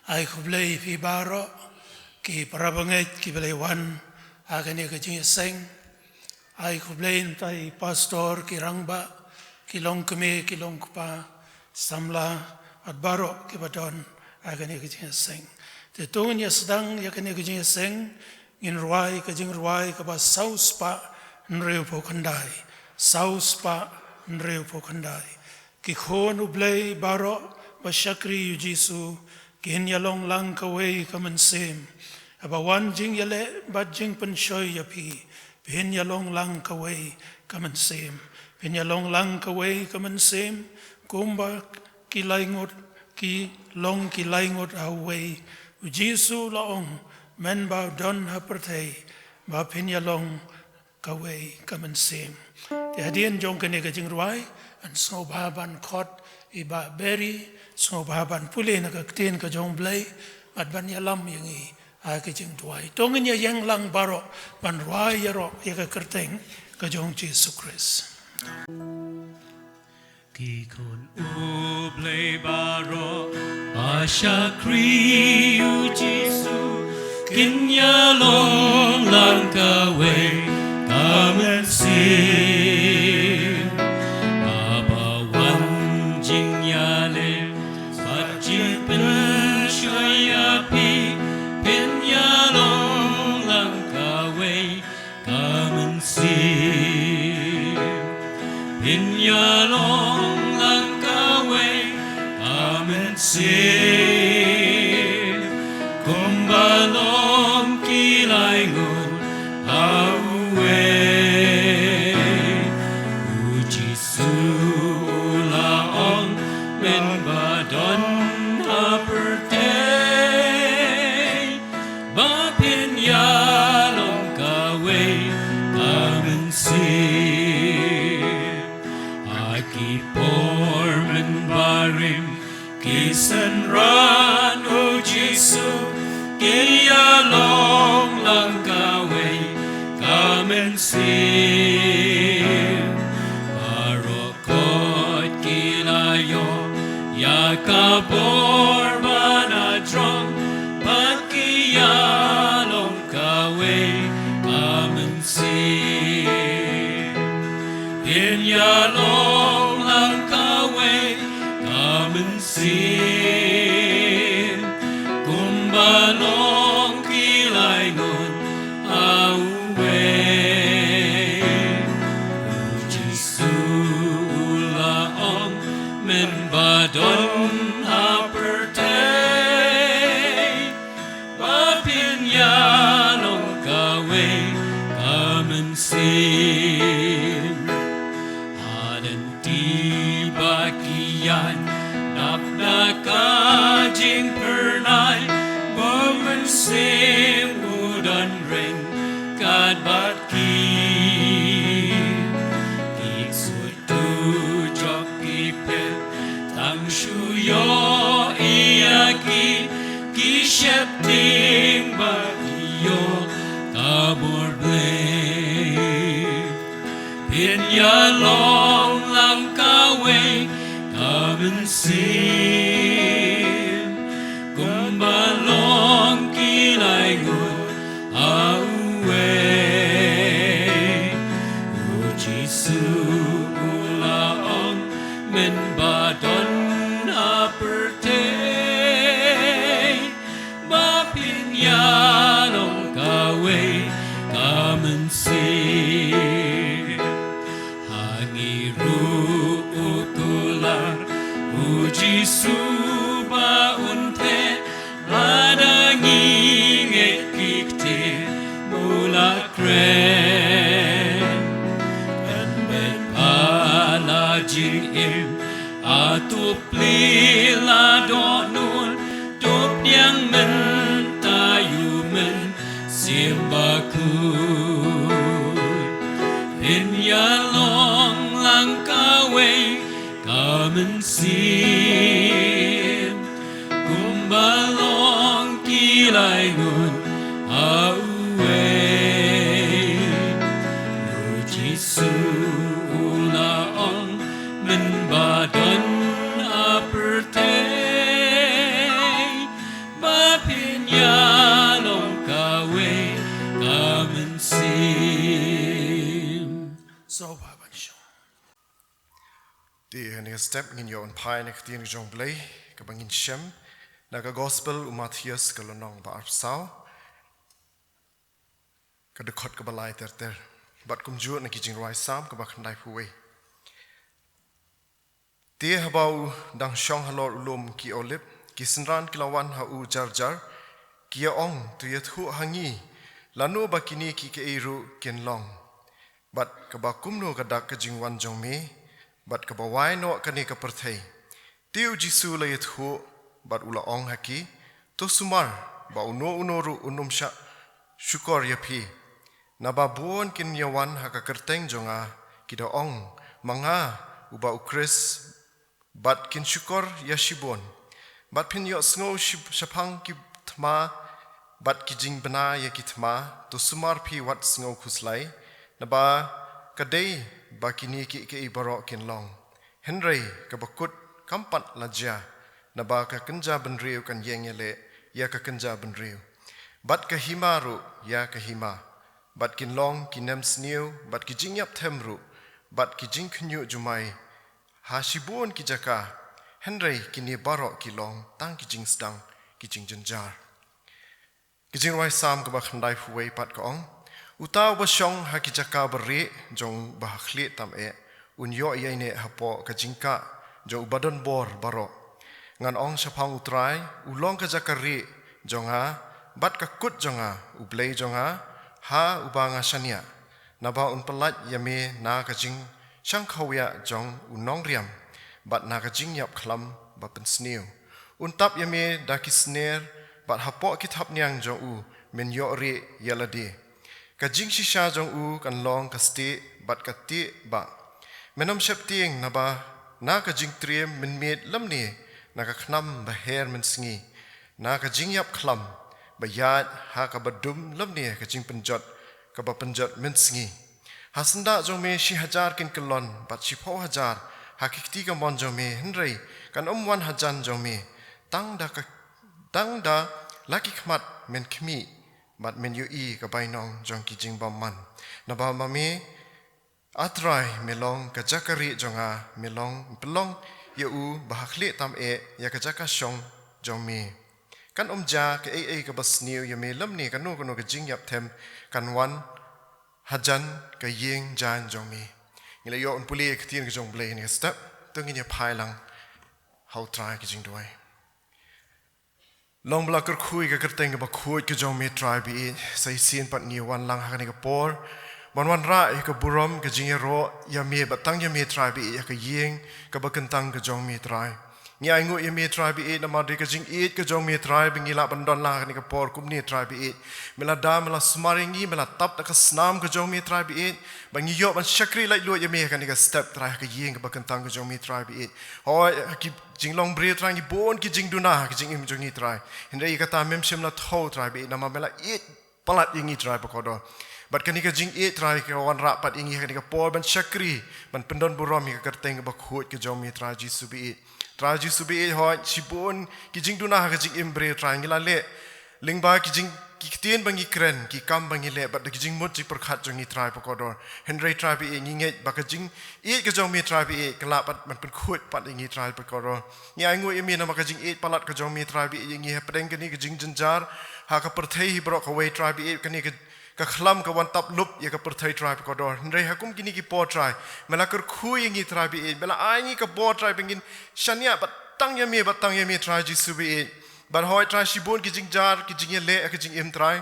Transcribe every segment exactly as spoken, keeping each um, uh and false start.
Ai khublei phi baroh ki para bangeit kiba la wan ha kane ka jingïaseng. Ai khublei ntai pastor, ki rangbah, ki longkmie, ki longkpa, samla, bad baroh kiba don ha kane ka jingïaseng. Te to ngin ïa sdang ïa kane ka jingïaseng, ngin rwai ka jingrwai kaba saw spah hynriewphew khyndai, saw spah hynriewphew khyndai. Ki khun U Blei baroh ba shakri ïa U Jisu, kin ïa long lang kawei ka mynsiem. Haba wan jingïaleh bad jingpynshoi ïa phi, phin ïa long lang kawei ka mynsiem. Phin ïa long lang kawei ka mynsiem, kumba ki laingut ki long ki laingut ha uwei. U Jisu u la ong, men ba don ha pyrthei, ba phin ïa long kawei ka mynsiem. Te hadien jong kane ka jingrwai, yn sngewbha ban khot ïa i Bah Berry, sngewbha ban pule na ka ktien ka jong U Blei, bad ban ïalam ïa ngi ha ka jingduwai. To ngin ïa ïeng lang baroh ban rwai ïaroh ïa ka kyrteng ka jong U Jisu Khrist. Ki khun U Blei baroh ba shakri ïa U Jisu, kin ïa long lang kawei ka mynsiem. Haba wan jingïaleh bad jingpynshoi ïa phi, phin ïa long lang kawei ka mynsiem. Phin ïa long lang kawei ka mynsiem, kumba long ki laingut ha uwei. U Jisu u la ong, men ba don ha pyrthei, ba phin ïa long kawei ka mynsiem. Ha ki por mynbarim ki synran U Jisu, ki ïa long lang kawei ka mynsiem. Baroh kot ki la ïoh ïa ka bor ba na jrong, bad ki ïa long kawei ka mynsiem. Phin ïa long lang kawei ka mynsiem, kumba long ki laingut ha uwei. U Jisu u la ong, men ba don ha pyrthei, ba phin ïa long kawei ka mynsiem. Ha lynti ba ki ïaid, dap da ka jingphyrnai, U Mynsiem u don ryngkat bad ki. Ki sut tu jok ki phet, tang shu ïohi ïa ki, ki sheptieng ba ki ïoh ka bor Blei. Phin ïa long lang kawei ka mynsiem, kumba long ki laingut ha uwei. U Jisu u la ong, men ba don ha pyrthei, ba phin ïa long kawei ka mynsiem. Ha ngi ruh u kular U Jisu ba un theh, lada ngi ngeit ki ktien u la kren. Pynbeit pha la jingim, a tu pli la dohnud, to pdiang mynta ïa U Mynsiem Bakhuid. Phin ïa long lang kawei ka mynsiem, kumba long ki laingut ha uwei. U Jisu u la ong, men ba don ha pyrthei, Tep ngin ïoh ban phai na ka ktien ka jong U Blei, kaba ngin shem na ka Gospel u Mathaios ka lynnong ba arphew saw, ka dkhot kaba lai ter ter. Bad kumjuh na ki jingrwai Salm kaba khyndaiphew wei. Te haba u dang shong halor u lum ki Olib, ki synran ki la wan ha u jar jar, ki ïa ong, to ïathuh ha ngi, lano ba kine ki kaei ruh kin long. Bad kaba kumno ka dak ka jingwan jong me, bad kaba wai noh kane ka pyrthei. Te u Jisu u la ïathuh, bad u la ong ha ki, to sumar, ba uno uno ruh un ym shah shukor ïa phi. Naba bun kin ïa wan ha ka kyrteng jong nga, ki da ong, ma nga, uba u Khrist, bad kin shukor ïa shibun. Bad phin ïohsngew shib-, shaphang ki thma, bad ki jingbna ïa ki thma, to sumar phi wat sngew khuslai, naba ka dei ba kine ki, ki baroh kin long. Hynrei kaba kut kam pat la jia, naba ka kynja bynriew kan ïeng ïaleh ïa ka kynja bynriew, bad ka hima ruh ïa ka hima, bad kin long ki nemsniew, bad ki jingïap them ruh, bad ki jingkhynñiuh jumai, ha shibun ki jaka, hynrei kine baroh ki long tang ki jingsdang, ki jingjynjar. Ka jingrwai Salm kaba khyndaiphew wei pat ka ong, uta uba shong ha ki jaka barieh jong u bahakhlieh tam eh, un ïoh ïaineh hapoh ka jingkah jong u badonbor baroh. Ngan ong shaphang U Trai, u long ka jaka rieh jong nga, bad ka kut jong nga, U Blei jong nga, ha uba nga shaniah. Naba un pyllait ïa me na ka jingshangkhawiah jong u nongriam, bad na ka jingïap khlam ba pynsniew. Un tap ïa me da ki sner, bad hapoh ki thapniang jong u, men ïoh rieh ïa lade. Ka jingshisha jong u kan long ka stieh, bad ka tieh bah. Men ym sheptieng naba na ka jingtriem mynmiet lymne na ka khnam ba her mynsngi. Na ka jingïap khlam ba ïaid ha kaba dum lymne ka jingpynjot kaba pynjot mynsngi. Ha syndah jong me shi hajar kin kyllon, bad shiphew hajar ha ki kti kamon jong me, hynrei kan ym wan hajan jong me. Tang da ka, tang da la ki khmat men khmih, bad men ïohi ka bainong jong ki jingbymman. Naba ma me, A Trai, me long ka jaka rieh jong nga, me long, pynlong ïa u bahakhlieh tam eh ïa ka jaka shong jong me. Kan ym jia kaei ei kaba sniew ïa me lymne kano kano ka jingïap them kan wan hajan ka ïing jaiñ jong me. Ngi la ïoh ban pule ïa ka ktien ka jong U Blei ha kane ka step, to ngin ïa phai lang ha U Trai ka jingduwai. Long ba la kyrkhu ïa ka kyrteng kaba khuid ka jong me Trai baieit, sa shisien pat ngi wan lang ha kane ka por ban wanrah ïa ka burom ka jingïaroh ïa me, bad tang ïa me Trai baieit, ha ka ïing kaba kyntang ka jong me Trai. Ngi ainguh ïa me Trai baieit, namar dei ka jingïeit ka jong me Trai ba ngi lah ban don lang ha kane ka por kumne Trai baieit. Me la da, me la sumar ïa ngi, me la tap da ka snam ka jong me Trai baieit, ba ngi ïoh ban shakri laitluid ïa me ha kane ka step Trai, ha ka ïing kaba kyntang ka jong me Trai baieit. Hooid, ha ki jinglong briew Trai ngi bun ki jingduna ha ka jingim jong ngi Trai. Hynrei ïa kata mem shym la thew Trai baieit, namar me la ïeit palat ïa ngi Trai bakordor. Bad kane ka jingïeit Trai ka wanrah pat ïa ngi ha kane ka por ban shakri, ban pyndon burom ïa ka kyrteng kaba khuid ka jong me Trai Jisu baieit. Trai Jisu baieit, hooid shibun ki jingduna ha ka jingim briew Trai ngi la leh lyngba ki jing, ki ktien ba ngi kren, ki kam ba ngi leh, bad da ki jingmut jingpyrkhat jong ngi Trai bakordor. Hynrei Trai baieit, ngi ngeit ba ka jingïeit ka jong me Trai baieit ka lah pat ban pynkhuid pat ïa ngi Trai bakordor. Ngi ainguh ïa me namar ka jingïeit palat ka jong me Trai baieit ïa ngi hapdeng kane ka jingjynjar ha ka pyrthei hi baroh kawei Trai baieit, kane ka, ka khlam ka wan tap lup ïa ka pyrthei Trai bakordor. Hynrei ha kum kine ki por Trai, me la kyrkhu ïa ngi Trai baieit, me la ai ngi ka bor Trai ba ngin shaniah bad tang ïa me, bad tang ïa me Trai Jisu baieit. Bad hooid Trai shibun ki jingjynjar, ki jingïaleh ha ka jingim Trai.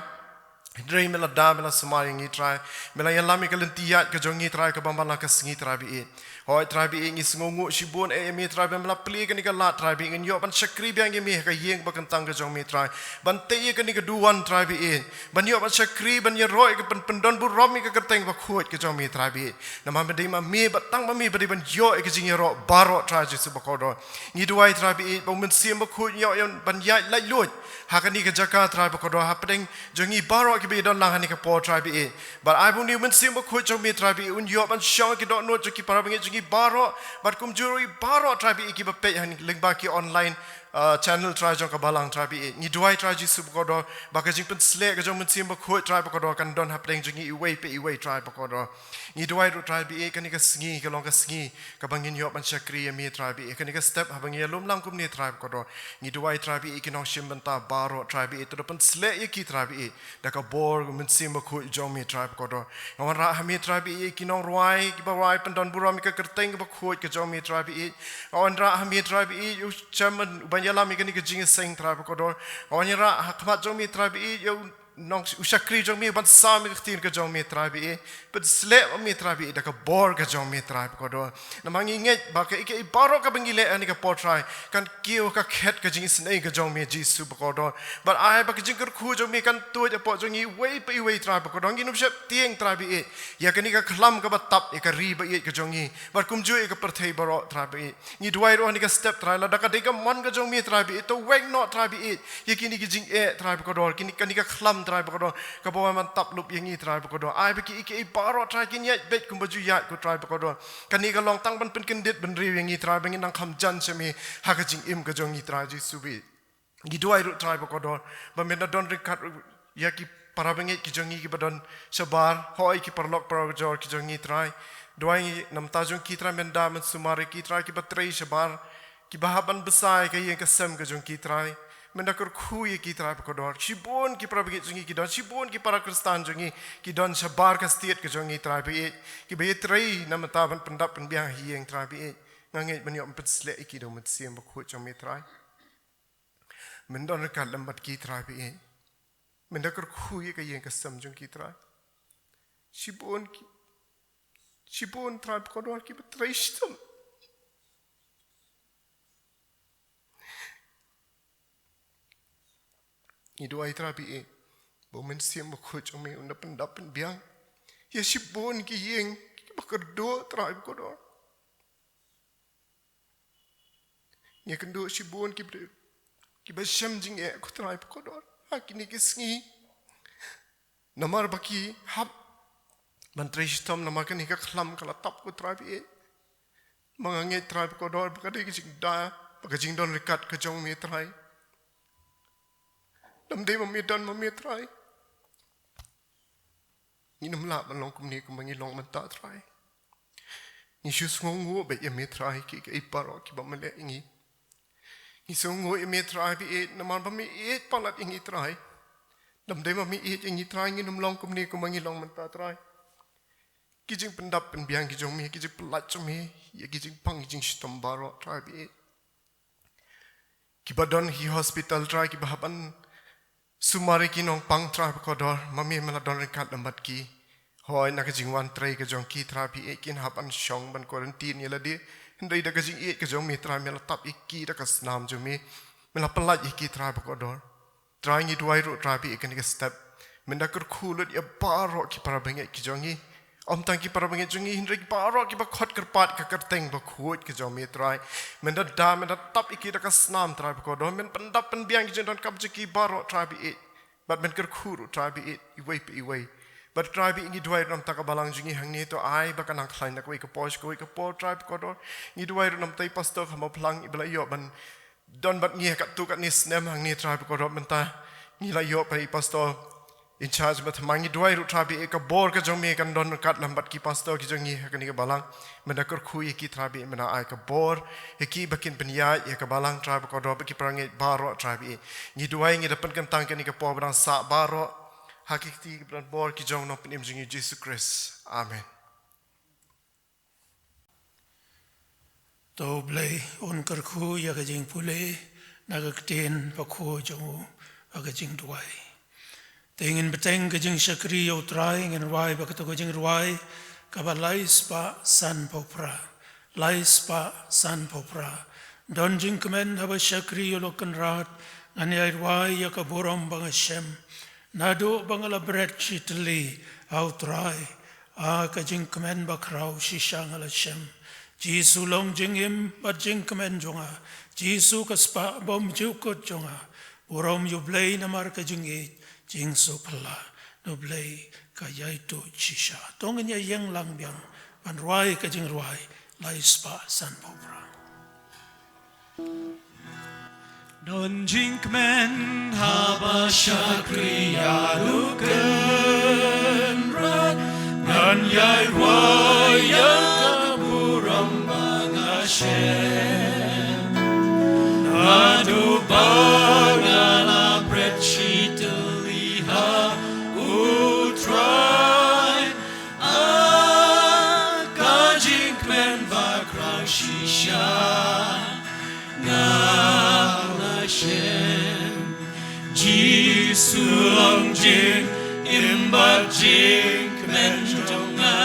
Hynrei me la da, me la sumar ïa ngi Trai. Me la ïalam ïa ka lynti ïaid ka jong ngi Trai kaba man la ka sngi Trai baieit. Hooid Trai baieit ngi sngewnguh shibun eh ïa me Trai ba me la plie kane ka lad Trai baieit, ngin ïoh ban shakri biang ïa me ha ka ïing kaba kyntang ka jong me Trai. Ban tei ïa kane ka duwan Trai baieit, ban ïoh ban shakri, ban ïaroh ïa ka, ban pyndon burom ïa ka kyrteng bakhuid ka jong me Trai baieit. Namar ba dei ma me, bad tang ma me ba dei ban ïoh ïa ka jingïaroh baroh Trai Jisu bakordor. Ngi duwai Trai baieit ba u Mynsiem Bakhuid un ïoh ban ïaid laitluid ha kane ka jaka Trai bakordor, hapdeng jong ngi baroh kiba ïadon lang ha kane ka por Trai baieit. Bad ai ba une u Mynsiem Bakhuid jong me Trai baieit un ïoh ban shong ha ki dohnud jong ki para bangeit jong ngi baroh, bad kumjuh ruh ïa baroh Trai baieit kiba peit ha lyngba ki online uh, channel Trai jong ka balang Trai baieit. Ngi duwai Trai Jisu bakordor, ba ka jingpynsleh ka jong u Mynsiem Bakhuid Trai bakordor, kan don hapdeng jong ngi iwei pa iwei Trai bakordor. Ngi duwai ruh Trai baieit, kane ka sngi, ka long ka sngi, kaba ngin ïoh ban shakri ïa me Trai baieit. Kane ka step haba ngi ïalum lang kumne Trai bakordor. Ngi duwai Trai baieit, ki nongshim bynta baroh Trai baieit, to da pynsleh ïa ki Trai baieit da ka bor u Mynsiem Bakhuid jong me Trai bakordor. Nga wanrah ha me Trai baieit, ki nongrwai, kiba rwai pyndon burom ïa ka kyrteng kaba khuid ka jong me Trai baieit. Nga wanrah ha me Trai baieit, u chairman, uban ïalam ïa kane ka jingïaseng Trai bakordor. Nga wanrah ha khmat jong me Trai baieit, ïa u nong, u shakri jong me, uban sam ïa ka ktien ka jong me Trai baieit. Pynsleh ma me Trai baieit da ka bor ka jong me Trai bakordor. Namar ngi ngeit ba kaei kaei baroh kaba ngi leh ha kane ka por Trai, kan kiew ha ka khet ka jingisynei ka jong me Jisu bakordor. Bad ai ba ka jingkyrkhu jong me kan tuid hapoh jong ngi iwei pa iwei Trai bakordor. Ngin ym sheptieng Trai baieit ïa kane ka khlam kaba tap ïa ka ri baieit ka jong ngi, bad kumjuh ïa ka pyrthei baroh Trai baieit. Ngi duwai ruh ha kane ka step Trai, lada ka dei ka mon ka jong me Trai baieit, to weng noh Trai baieit ïa kine ki jingeh Trai bakordor, kine, kane ka khlam Trai bakordor, kaba wan ban tap lup ïa ngi Trai bakordor. Ai ba kiei kiei baroh Trai kin ïaid beit kumba ju ïaid ko Trai bakordor. Kane ka long tang ban pynkyndit bynriew ïa ngi Trai, ba ngin nang kham jan sha me ha ka jingim ka jong ngi Trai Jisu baieit. Ngi duwai ruh Trai bakordor, ba men da don ryngkat ruh ïa ki parabangeit ki jong ngi kiba don shabar, hooid ki paralok parajor ki jong ngi Trai. Duwai ngi namar jong ki Trai, men da men sumar ïa ki Trai kiba trei shabar, kiba hap ban bsa ïa ka ïing ka sem ka jong ki Trai. Men da kyrkhu ïa ki Trai bakordor. Shibun ki parabangeit jong ngi ki don, shibun ki para Khristan jong ngi ki don shabar ka state ka jong ngi Trai baieit, kiba ïatrei namar ban pyndap pynbiang ha ïing Trai baieit. Nga ngeit ban ïoh ban pynsleh ïa ki da u Mynsiem Bakhuid jong me Trai. Men don ryngkat lem bad ki Trai baieit. Men da kyrkhu ïa ka ïing ka sem jong ki Trai. Shibun ki, shibun Trai bakordor kiba trei shitom. Ngi duwai Trai baieit, ba u Mynsiem Bakhuid jong me un da pyndap pynbiang ïa shibun ki ïing kiba kyrduh Trai bakordor. Ngi kynduh shibun ki briew kiba shem jingeh ko Trai bakordor ha kine ki sngi. Namar ba ki hap ban trei shitom namar kane ka khlam ka la tap ko Trai baieit. Ma nga ngeit Trai bakordor ba ka dei ka jingda, ba ka jingdon ryngkat ka jong me Trai. Lymda ma me don ma me Trai, ngin ym lah ban long kumne kumba ngi long mynta Trai. Ngi shu sngewnguh beit ïa me Trai, kiei kiei baroh kiba me leh ïa ngi. Ngi sngewnguh ïa me Trai baieit, namar ba me ïeit palat ïa ngi Trai. Lymda ma me ïeit ïa ngi Trai, ngin ym long kumne kumba ngi long mynta Trai. Ki jingpyndap pynbiang ki jong me, ki jingpyllait jong me ïa ki jingpang ki jingshitom baroh Trai baieit. Kiba don ha ki hospital Trai, kiba hap ban sumar ïa ki nongpang Trai bakordor, ma me me la don ryngkat lem bad ki. Hooid na ka jingwan trei ka jong ki Trai baieit, kin hap ban shong ban quarantine ïa lade. Hynrei da ka jingïeit ka jong me Trai, me la tap ïa ki da ka snam jong me, me la pyllait ïa ki Trai bakordor. Trai ngi duwai ruh Trai baieit kane ka step, men da kyrkhu lut ïa baroh ki parabangeit ki jong ngi. Ym tang ki parabangeit jong ngi hynrei baroh kiba khot kyrpad ka kyrteng bakhuid ka jong me Trai. Men da, da men da tap ïa ki da ka snam Trai bakordor, men pyndap pynbiang ki jingdonkam jong ki baroh Trai baieit. Bad men kyrkhu ruh Trai baieit iwei pa iwei. Bad Trai baieit ngi duwai ruh namar ka balang jong ngi hangne, to ai ba kan nang khlaiñ na kawei ka por sha kawei ka por Trai bakordor. Ngi duwai ruh namar i pastor Kharmawphlang, iba la ïoh ban don bad ngi ha katto katne snem hangne Trai bakordor, mynta ngi la ïoh pat i pastor in charge, bad tang ma ngi duwai ruh Trai baieit ka bor ka jong me kan don ryngkat lem bad ki pastor ki jong ngi ha kane ka balang. Men da kyrkhu ïa ki Trai baieit, men da ai ka bor ïa ki ba kin pynïaid ïa ka balang Trai bakordor, bad ki parangeit baroh Trai baieit. Ngi duwai ngi da pynkyntang kane ka por ba dang sah baroh ha ki kti ki ba don bor ki jong u Nongpynim jong ngi Jisu Khrist. Amen. To U Blei un kyrkhu ïa ka jingpule na ka ktien bakhuid jong u ha ka jingduwai. Te ngin bteng ka jingshakri ïa U Trai, ngin rwai bad kato ka jingrwai kaba lai spah sanphew phra. Lai spah sanphew phra. Don jingkmen haba shakri ïa u Lok Kynrad, ngan ïai rwai ïa ka burom ba nga shem. Naduh ba nga la bret shi tylli, A U Trai, ha ka jingkmen bakhraw shisha nga la shem. Jisu long jingim bad jingkmen jong nga. Jisu ka spah bymjukut jong nga. Burom ïa U Blei namar ka jingïeit, jingsuk phylla na U Blei ka ïai tuid shisha. To ngin ïa ïeng lang biang ban rwai ka jingrwai lai spah sanphew phra. Don jingkmen haba shakri ïa u Kynrad, ngan ïai rwai ïa ka burom ba nga shem. Naduh ba nga la bret shi tylli ha u Trai, ha ka jingkmen ba khraw shisha nga la shem. Jisu long jingim bad jingkmen jong nga.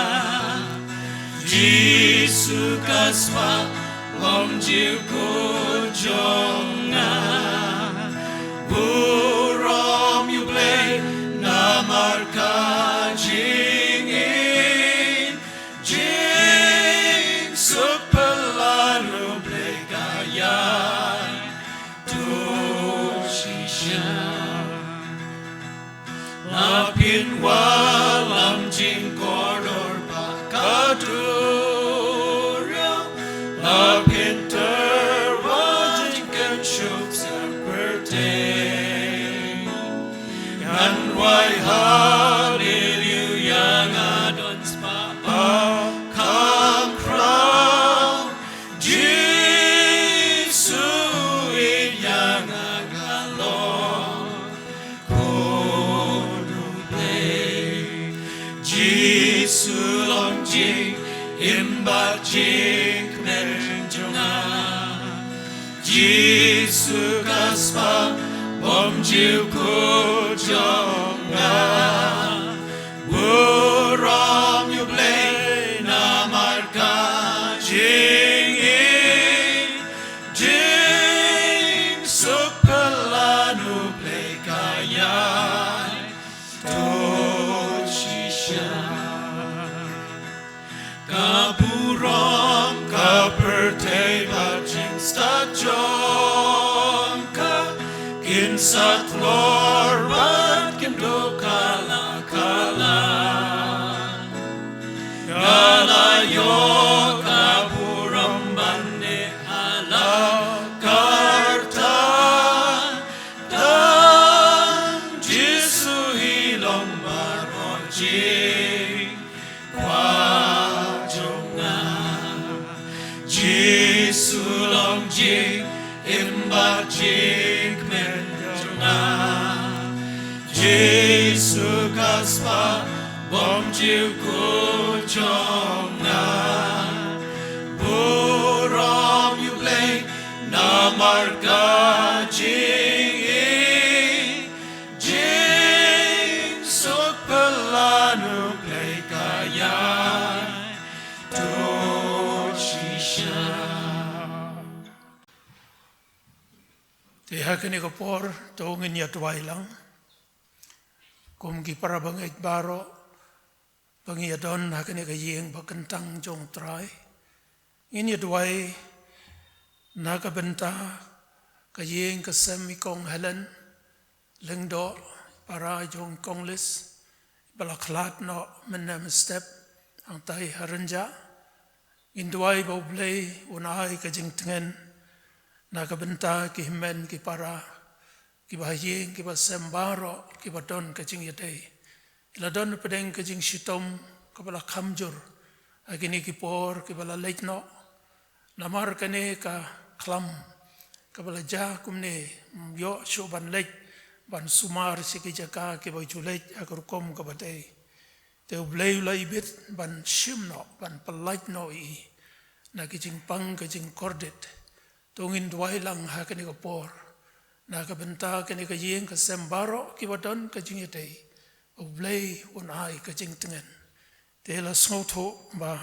Jisu ka spah bymjukut jong nga. Burom ïa U Blei namar ka jingim, jingsuk pynlong U Blei ka ïai to shisha. La pynwallam jingkordor ba ka duriaw, la pynter ba jingkynshoh sha pyrthei. Ngan rwai haleluya, nga don spah ba kham khraw. Jisu ïeit ïa nga, nga long khun U Blei. Jisu long jingim bad jingkmen jong nga. Jisu ka spah bymjukut jong nga. Burom ïa U Blei namar ka jingim, jingsuk pynlong U Blei ka ïai to shisha. Ka burom, ka pyrthei bad jingstad jong ka, kin sa tlot bad kin duh ka la ka la. Nga la ïoh ka burom ban leh ha la ka rta, tang Jisu hi long baroh jingkwah jong nga. Jisu long jingim bad jingkmen jong nga. Jisu ka spah bymjukut jong nga. Burom ïa U Blei namar ka jingim, jingsuk pynlong U Blei ka ïai to shisha. Te ha kane ka por to ngin ïa duwai lang kum ki para bangeit baroh ba ngi ïa don ha kane ka ïing ba kyntang jong U Trai. Ngin ïa duwai na ka bynta ka ïing ka sem i Kong Helen Lyngdoh, para jong Kong Lis, ba la khlad noh mynne mynstep hangtai ha Rynjah. Ngin duwai ba U Blei un ai ka jingtngen na ka bynta ki hynmen ki para, kiba ha ïing kiba sem baroh kiba don ka jingïadei. Ki la don hapdeng ka jingshitom kaba la kham jur ha kine ki por kiba la leit noh. Namar kane ka khlam kaba la jia kumne, ym ïoh shuh ban leit ban sumar sha ki jaka kiba ju leit ha ka rukom kaba dei. Te U Blei u la ibit ban shim noh, ban pyllait noh ïa i na ki jingpang ka jingkordit. To ngin duwai lang ha kane ka por na ka bynta kane ka ïing ka sem baroh kiba don ka jingïadei, U Blei un ai ka jingtngen. Te la sngewthuh ba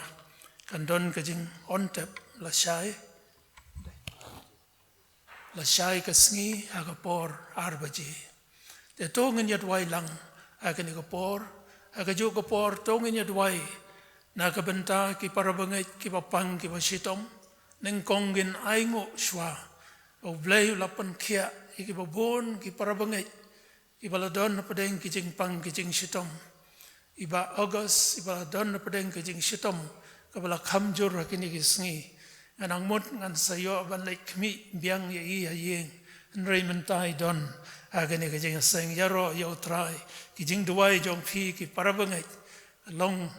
kan don ka jingtep, lashai, lashai ka sngi ha ka por ar baje. Te to ngin ïa duwai lang ha kane ka por, ha kajuh ka por to ngin ïa duwai na ka bynta ki para bangeit kiba pang kiba shitom. Nyngkong ngin ainguh shuwa ba U Blei u la pynkhiah ïa kiba bun ki para bangeit kiba la don hapdeng ki jingpang ki jingshitom. I Bah August, iba la don hapdeng ka jingshitom kaba la kham jur ha kine ki sngi. Nga nang mut ngan sa ïoh ban leit khmih biang ïa i ha ïing, Hynrei mynta i don ha kane ka jingïaseng, ïaroh ïa U Trai. Ki jingduwai jong phi ki para bangeit long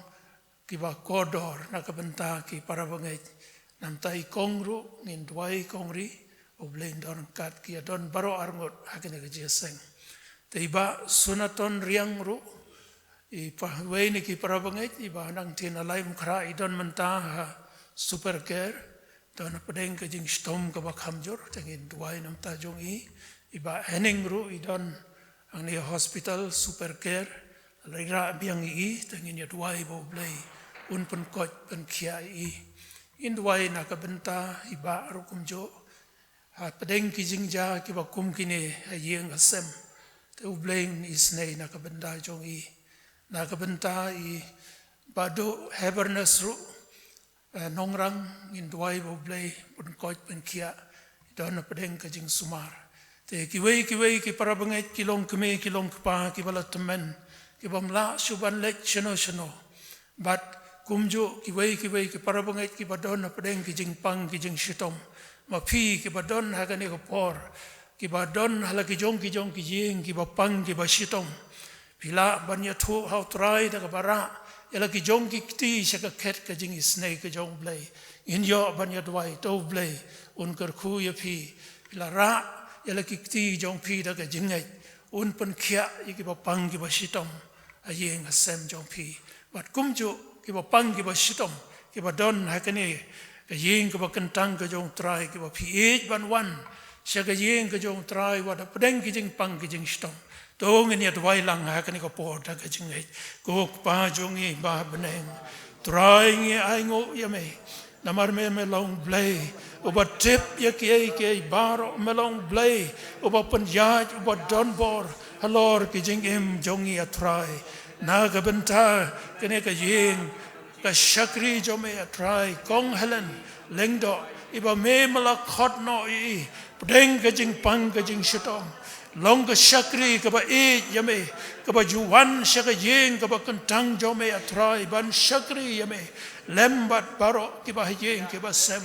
kiba kordor na ka bynta ki para bangeit. Namta i kong ruh ngin duwai, kong Ri, U Blei un don ryngkat, ki ïadon baroh arngut ha kane ka jingïaseng. Te i Bah Sunaton Riang ruh, i pa, wei na ki para bangeit, i Bah Nangtien Alaimkhrah, i don mynta ha Super Care, don hapdeng ka jingshitom kaba kham jur, te ngin duwai namta jong i. I Bah Henning ruh i don hangne ha hospital Super Care, la rah biang ïa i, te ngin ïa duwai ba U Blei un pynkoit pynkhiah ïa i. Ngin duwai na ka bynta i Bah ruh kumjuh, hapdeng ki jingjia kiba kum kine ha ïing ha sem, te U Blei un isynei na ka bynta jong i. Na ka bynta i Bah Duh Hebernes ruh, eh, Nongrang, ngin duwai ba U Blei un pynkoit pynkhiah, i don hapdeng ka jingsumar. Te kiwei kiwei ki para bangeit, ki long kmie ki long kpa, kiba la tymmen, kibym lah shuh ban leit shano shano. Bad kumjuh kiwei kiwei ki para bangeit kiba don hapdeng ki jingpang ki jingshitom. Ma phi kiba don ha kane ka por, kiba don ha la ki jong ki jong ki ïing, kiba pang kiba shitom, phi lah ban ïathuh ha U Trai da kaba rah ïa la ki jong ki kti sha ka khet ka jingisynei ka jong U Blei. Ngin ïoh ban ïa duwai, to U Blei un kyrkhu ïa phi. Phi la rah ïa la ki kti jong phi da ka jingngeit, un pynkhiah ïa kiba pang kiba shitom ha ïing ha sem jong phi. Bad kumjuh kiba pang kiba shitom, kiba don ha kane ka ïing kaba kyntang ka jong U Trai, kiba phi ïeit ban wan sha ka ïing ka jong U Trai wat hapdeng ki jingpang ki jingshitom, to ngin ïa duwai lang ha kane ka por da ka jingngeit. Ko Kpa jong ngi ba ha bneng, Trai ngi ainguh ïa me. Namar me me long Blei uba tip ïa kiei kiei baroh, me long Blei uba pynïaid, uba donbor halor ki jingim jong ngi, A Trai. Na ka bynta kane ka ïing, ka shakri jong me, A Trai, Kong Helen Lyngdoh, iba me me la khot noh ïa i hapdeng ka jingpang ka jingshitom. Long ka shakri kaba ïeit ïa me, kaba ju wan sha ka ïing kaba kyntang jong me, A Trai, ban shakri ïa me lem bad baroh kiba ha ïing kiba sem.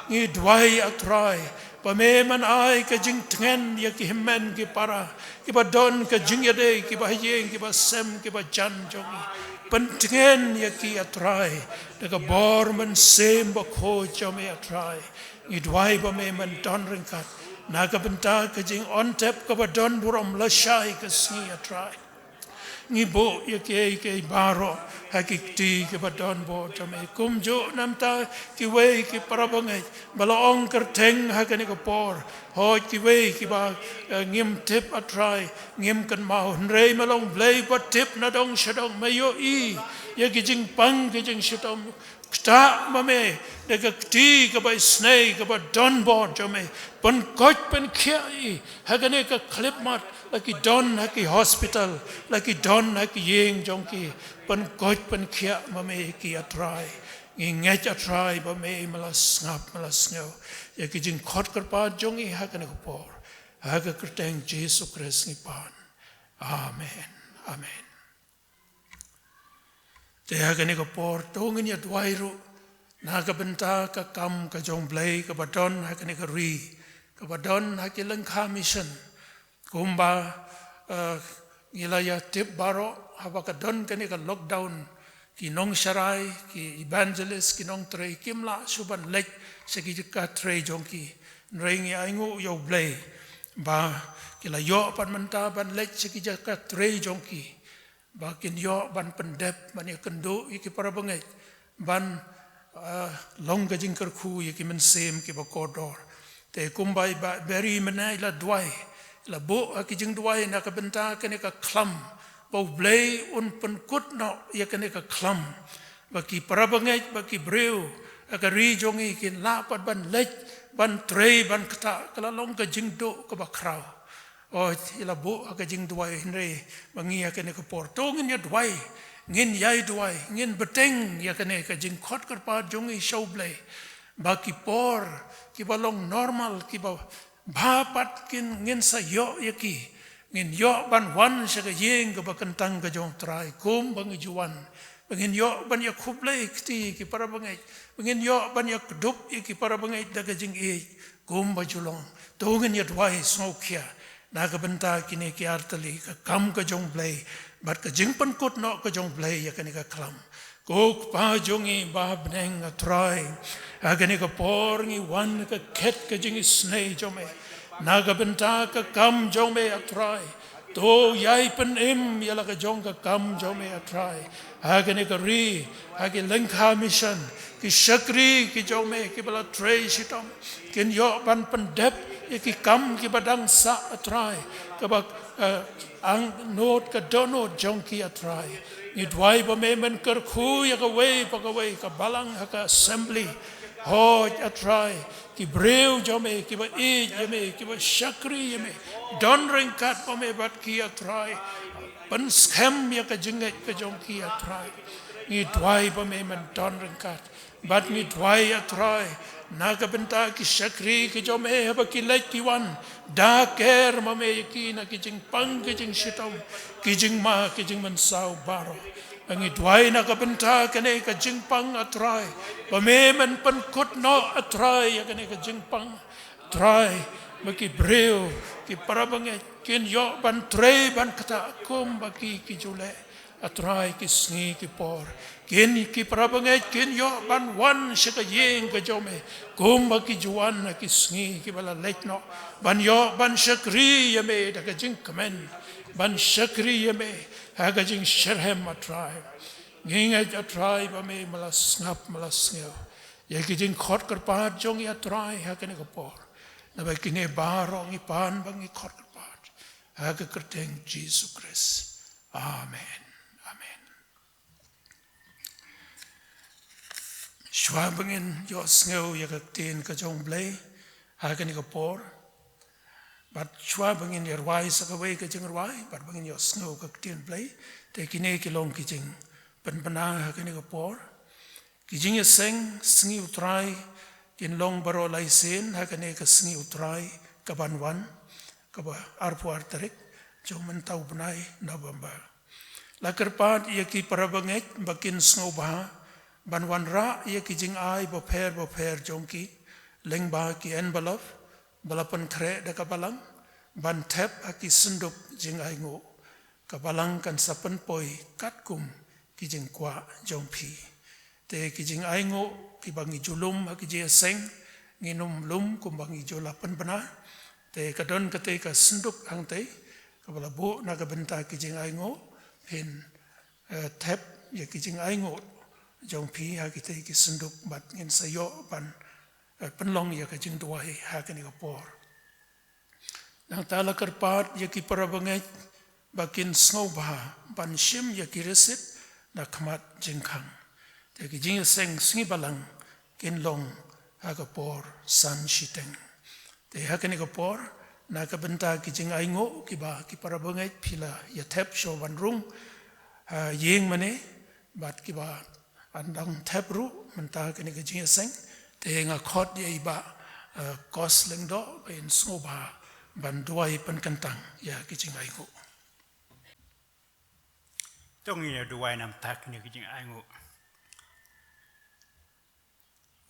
Ngi duwai, A Trai, ba me men ai ka jingtngen ïa ki hynmen ki para kiba don ka jingïadei, kiba ha ïing kiba sem, kiba jan jong ngi. Pyntngen ïa ki, A Trai, da ka bor mynsiem bakhuid jong me, A Trai. Ngi duwai ba me men don ryngkat na ka bynta ka jingontep kaba don burom lashai ka sngi, A Trai. Ngi buh ïa kiei kiei baroh ha ki kti kiba donbor jong me, kumjuh namta kiwei ki para bangeit ba la ong kyrteng ha kane ka por. Hooid, kiwei kiba, eh, ngim tip, A Trai, ngim kynmaw, hynrei me long Blei ba tip na dong sha dong, me ïohi ïa ki jingpang ki jingshitom. Ktah ma me da ka kti kaba isynei kaba donbor jong me, pynkoit pynkhiah ïa i ha kane ka khyllipmat, la ki don ha ki hospital, la ki don ha ki ïing jong ki, pynkoit pynkhiah ma me ïa ki, A Trai. Ngi ngeit, A Trai, ba me me la sngap, me la sngew ïa ki jingkhot kyrpad jong ngi ha kane ka por. Ha ka kyrteng Jisu Khrist ngi pan. Amen. Amen. Te ha kane ka por to ngin ïa duwai ruh na ka bynta ka kam ka jong Blei kaba don ha kane ka ri, kaba don ha ki lyngkha mission. Kumba, eh, ngi la ïa tip baroh, haba ka don kane ka lockdown, ki nongsharai, ki evangelist, ki nongtrei kim lah shuh ban leit sha ki jaka trei jong ki. Hynrei ngi ainguh ïa U Blei ba ki la ïoh pat mynta ban leit sha ki jaka trei jong ki, ba kin ïoh ban pyndep, ban ïakynduh ïa ki para bangeit, ban, ah, long ka jingkyrkhu ïa ki mynsiem kiba kordor. Te kumba i Bah Berry mynne i la duwai, i la buh ha ki jingduwai na ka bynta kane ka khlam, ba U Blei un pynkut noh ïa kane ka khlam, ba ki para bangeit, ba ki briew ha ka ri jong ngi kin lah pat ban leit ban trei ban ktah, ka la long ka jingduh kaba khraw. Oh, i la buh ha ka jingduwai, hynrei ma ngi ha kane ka por to ngin ïa duwai, ngin ïai duwai, ngin bteng ïa kane ka jingkhot kyrpad jong ngi sha U Blei, ba ki por kiba long normal, kiba bha pat kin ngin sa ïoh ïa ki, ngin ïoh ban wan sha ka ïing kaba kyntang ka jong U Trai kumba ngi ju wan, ba ngin ïoh ban ïakhublei kti ïa ki para bangeit, ba ngin ïoh ban ïakdup ïa ki para bangeit da ka jingïeit. Kumba ju long, to ngin ïa duwai sngewkhia na ka bynta kine ki artylli, ka kam ka jong Blei bad ka jingpynkut noh ka jong Blei ïa kane ka khlam. Ko Kpa jong ngi ba ha bneng, A Trai, ha kane ka por ngi wan ha ka khet ka jingisynei jong me na ka bynta ka kam jong me, A Trai. To ïai pynim ïa la ka jong ka kam jong me, A Trai, ha kane ka ri, ha ki lyngkha mission, ki shakri ki jong me kiba la trei shitom, kin ïoh ban pyndep ïa ki kam kiba dang sah, A Trai, kaba, eh, angnud ka dohnud jong ki, A Trai. Ngi duwai ba me men kyrkhu ïa kawei pa kawei ka balang ha ka assembly. Hooid, A Trai, ki briew jong me kiba ïeit ïa me, kiba shakri ïa me, don ryngkat ba me bad ki, A Trai. Pynskhem ïa ka jingngeit ka jong ki, A Trai. Ngi duwai ba me men don ryngkat bad ngi duwai, A Trai, na ka bynta ki shakri ki jong me haba ki leit ki wan, da ker ma me ïa ki na ki jingpang ki jingshitom, ki jingma ki jingmynsaw baroh. Ngi duwai na ka bynta kane ka jingpang, A Trai, ba me men pynkut noh, A Trai, ïa kane ka jingpang, A Trai, ba ki briew, ki para bangeit kin ïoh ban trei ban ktah kumba ki, ki ju leh, A Trai, ki sngi ki por. Kin, ki para bangeit kin ïoh ban wan sha ka ïing ka jong me kumba ki ju wan ha ki sngi kiba la leit noh, ban ïoh ban shakri ïa me da ka jingkmen, ban shakri ïa me ha ka jingshitrhem, A Trai. Ngi ngeit, A Trai, ba me me la sngap, me la sngew ïa ki jingkhot kyrpad jong ngi, A Trai, ha kane ka por. Naba kine baroh ngi pan ba ngi khot kyrpad ha ka kyrteng Jisu Khrist. Amen. Amen. Shuwa ba ngin ïohsngew ïa ka ktien ka jong Blei ha kane ka por, bad shuwa ba ngin ïa rwai sa kawei ka jingrwai, bad ba ngin ïohsngew ka ktien Blei, te kine ki long ki jingpynbna ha kane ka por. Ki jingïaseng Sngi U Trai kin long baroh lai sien ha kane ka Sngi U Trai kaban wan, kaba arphew ar tarik jong mynta u bnai November. La kyrpad ïa ki para bangeit ba kin sngewbha ban wanrah ïa ki jingai bapher bapher jong ki, lyngba ki envelope ba la pynkhreh da ka balang, ban thep ha ki synduk jingainguh. Ka balang kan sa pynpoi katkum ki jingkwah jong phi. Te ki jingainguh kiba ngi ju lum ha ki jingïaseng, ngin ym lum kumba ngi ju la pynbna. Te ka don katei ka synduk hangtei kaba la buh na ka bynta ki jingainguh, phin, eh, thep ïa ki jingainguh jong phi ha kitei ki synduk bad ngin sa ïoh ban, eh, pynlong ïa ka jingduwai ha kane ka por. Nangta la kyrpad ïa ki para bangeit ba kin sngewbha ban shim ïa ki receipt na khmat jingkhang. Te ki jingïaseng Sngi Balang kin long ha ka por san shiteng. Te ha kane ka por, na ka bynta ki jingainguh kiba ki para bangeit phi la ïa thep shuwa ban rung ha ïing mane, bad kiba ym dang thep ruh mynta kane ka jingïaseng, te nga khot ïa i Bah, eh, Kos Lyngdoh ba in sngewbha ban duwai pynkyntang ïa ki jingainguh. To ngin ïa duwai na ka bynta kine ki jingainguh.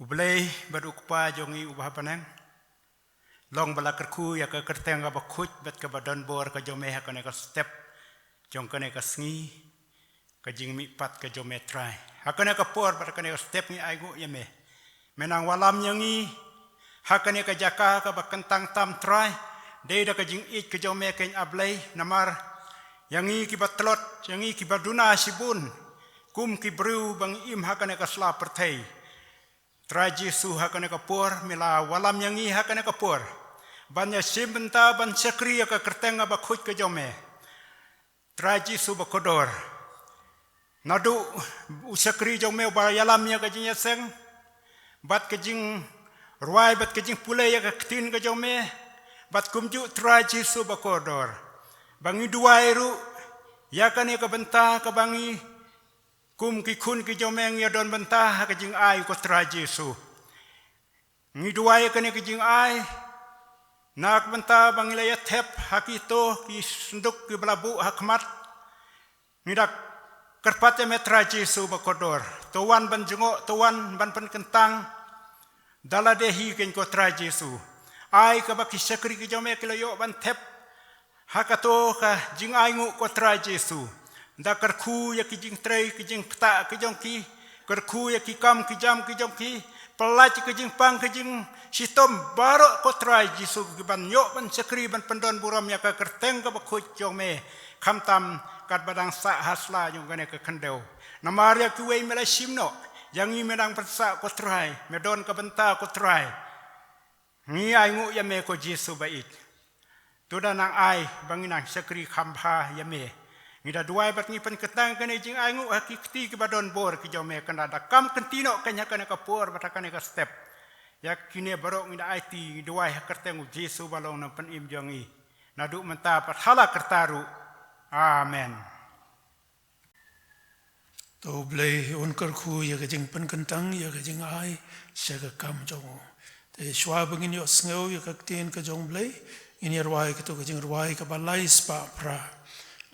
U Blei bad U Kpa jong ngi uba ha bneng, long ba la kyrkhu ïa ka kyrteng kaba khuid bad kaba donbor ka jong me ha kane ka step jong kane ka sngi, ka jingmihpat ka jong me Trai. Ha kane ka por bad ha kane ka step ngi ainguh ïa me. Me nang wallam ïa ngi ha kane ka jaka kaba kyntang tam Trai, dei da ka jingïeit ka jong me keiñ A Blei, namar ïa ngi kiba tlot, ïa ngi kiba duna shibun kum ki briew ba ngi im ha kane ka sla pyrthei. Trai Jisu, ha kane ka por me la wallam ïa ngi ha kane ka por ban ïa shim bynta ban shakri ïa ka kyrteng kaba khuid ka jong me. Trai Jisu ba kordor, naduh u shakri jong me uba ïalam ïa ka jingïaseng bad ka jingrwai bad ka jingpule ïa ka ktien ka jong me, bad kumjuh Trai Jisu ba kordor, ba ngi duwai ruh ïa kane ka bynta kaba ngi kum ki khun ki jong me ngi ïa don bynta ha ka jingai, ko Trai Jisu. Ngi duwai ïa kane ka jingai na ka bynta ba ngi la ïa thep ha kito ki synduk kiba la buh ha khmat. Ngi da kyrpad ïa me Trai Jisu ba kordor, to wan ban jngoh, to wan ban pynkyntang da lade hi keiñ, ko Trai Jisu. ai kaba ki shakri ki jong me ki la ïoh ban thep ha kato ka jingainguh, ko Trai Jisu. Da kyrkhu ïa ki jingtrei ki jingpyntah ki jong ki, kyrkhu ïa ki kam ki jam ki jong ki, pyllait ki jingpang ki jingshitom baroh, ko Trai Jisu, ki ban ïoh ban shakri ban pyndon burom ïa ka kyrteng kaba khuid jong me, khamtam katba dang sah ha sla jong kane ka khyndew. Namar ïa kiwei me la shim noh, ïa ngi me dang pynsah, ko Trai, me don ka bynta, ko Trai. Ngi ainguh ïa me, ko Jisu ba ïeit. To da nang ai ba ngin nang shakri kham bha ïa me. Ngi da duwai bad ngi pynkyntang kane jingainguh ha ki kti kiba don bor ki jong me, kane da kam kynti noh kane ha kane ka por bad ha kane ka step. Ïa kine baroh ngi da aiti, ngi duwai ha kyrteng u Jisu ba long nongpynim jong ngi, naduh mynta bad hala karta ruh. Amen. To U Blei un kyrkhu ïa ka jingpynkyntang, ïa ka jingai sha ka kam jong u. Te shuwa ba ngin ïohsngew ïa ka ktien ka jong U Blei, ngin ïa rwai kato ka jingrwai kaba lai spah phra.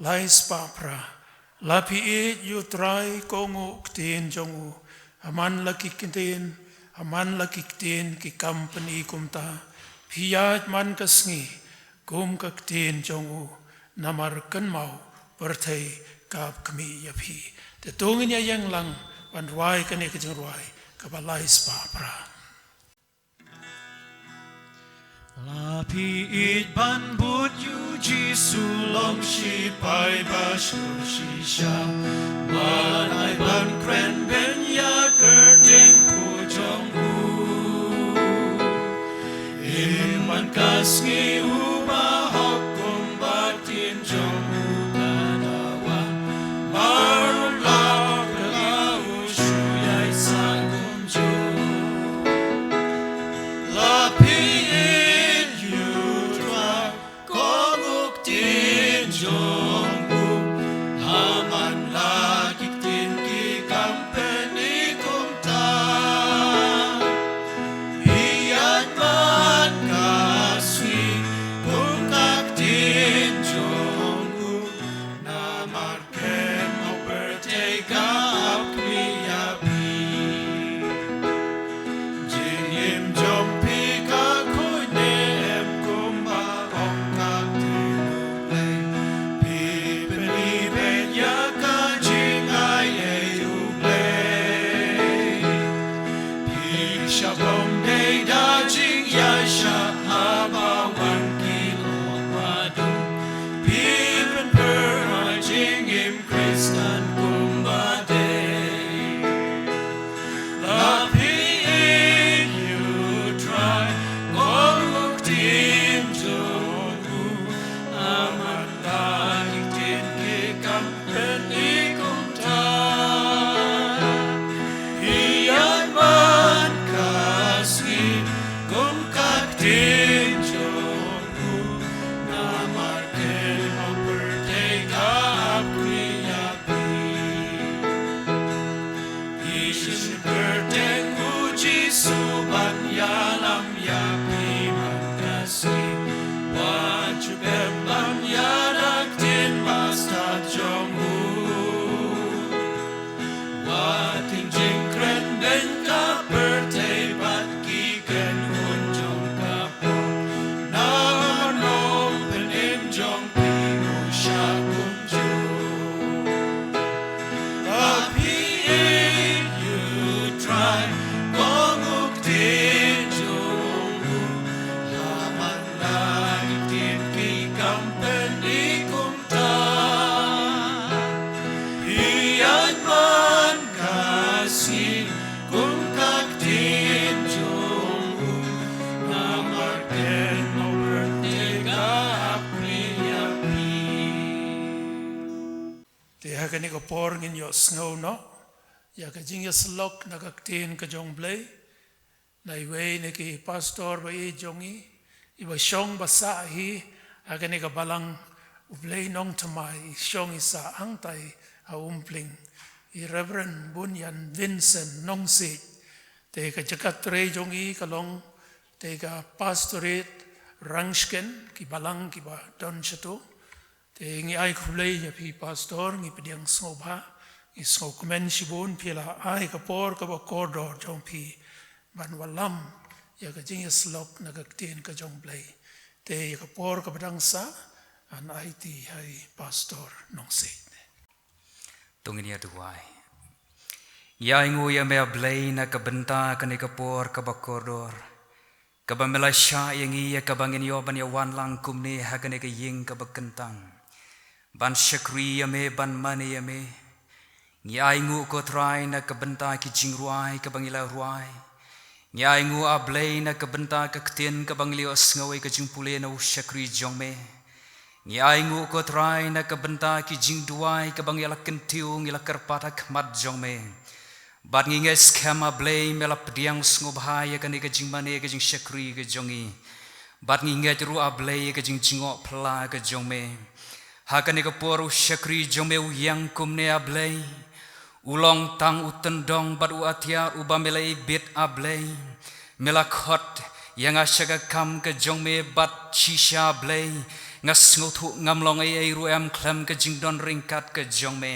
Lai spah phra. La phi ïeit ïa U Trai, kohnguh ktien jong u. Ha man la ki ktien, ha man la ki ktien ki kam pyni kumta. Phi ïaid man ka sngi kum ka ktien jong u, namar kynmaw pyrthei ka ap khmih ïa phi. Te to ngin ïa ïeng lang ban rwai kane ka jingrwai kaba lai spah phra. La phi ïeit ban bud ïa U Jisu, long shipai ba shu shisha, wat ai ban kren beiñ ïa ka kyrteng khuid jong u. Im man ka sngi u bahok kumba ktien jong u ka dawa. Mar la ka la u shu ïai sah kumjuh. La phi ïeit ïa U Trai, kohnguh ktien jong u. Ha man la ki ktien ki kam pyni kumta. Ïaid man ka sngi kum ka ktien jong u. Namar kynmaw pyrthei ka ap khmih ïa phi. Jingim jong phi ka khuid ne em kumba ong ka ktien U Blei. Phi pyni beit ïa ka jingai ei U Blei. Phi shah bom dei da jingïaishah haba wan ki lok ba dum. Phi pynpra jingim Khristan kumba dei. La phi ïeit ïa U Trai, kohnguh ktien jong u. Ha man la ki ktien ki kam pyni kumta. Ïaid man ka sngi kum ka ktien jong u. Namar kynmaw pyrthei ka ap khmih ïa phi. Phi shim kyrteng U Jisu ban ïalam ïa phi man ka sngi. Wat ju beh ban ïada ktien ba stad jong u. Wat tyngeh jingkren beiñ ka pyrthei bad ki kynhun jong ka pop. Namar u Nongpynim jong phi u shah kumjuh. La phi ïeit ïa U Trai, kohnguh ktien jong u. Ha man la ki ktien ki kam pyni kumta. Ïaid man ka sngi kum ka ktien jong u. Namar kynmaw pyrthei ka ap khmih ïa phi. Te ha kane ka por ngin ïohsngew noh ïa ka jingïasyllok na ka ktien ka jong U Blei na iwei na ki pastor ba ïeit jong ngi, iba shong ba sah hi ha kane ka Balang U Blei Nongthymmai, i shong i sah hangtai ha Umpling, i Reverend Bunyan Vincent Nongsiej. Te ka jaka trei jong i ka long te ka Pastorate Rangshken, ki balang kiba don shato. Te ngi ai khublei ïa phi Pastor, ngi pdiang sngewbha, ngi sngewkmen shibun phi la ai ka por kaba kordor jong phi ban wallam ïa ka jingïasyllok na ka ktien ka jong Blei. Te ïa ka por kaba dang sah, ngan aiti ha i Pastor Nongsiej. To ngin ïa duwai. Ïa ainguh ïa me A Blei na ka bynta kane ka por kaba kordor, kaba me la shah ïa ngi ïa kaba ngin ïoh ban ïa wan lang kumne ha kane ka ïing kaba kyntang ban shakri ïa me, ban mane ïa me. Ngi ainguh ko Trai na ka bynta ki jingrwai kaba ngi la rwai. Ngi ainguh A Blei na ka bynta ka ktien kaba ngi la ïohsngew ïa ka jingpule na u shakri jong me. Ngi ainguh ko Trai na ka bynta ki jingduwai kaba ngi la kyntiew, ngi la kyrpad ha khmat jong me. Bad ngi ngeit skhem A Blei me la pdiang sngewbha ïa kane ka jingmane, ka jingshakri ka jong ngi. Bad ngi ngeit ruh A Blei ïa ka jingjngoh phylla ka jong me. Ha kane ka por u shakri jong me u ïeng kumne A Blei. U long tang u tyndong bad u atiar uba me la ibit A Blei. Me la khot ïa nga sha ka kam ka jong me bad shisha A Blei, nga sngewthuh ngam long ei ei ruh em khlem ka jingdon ryngkat ka jong me.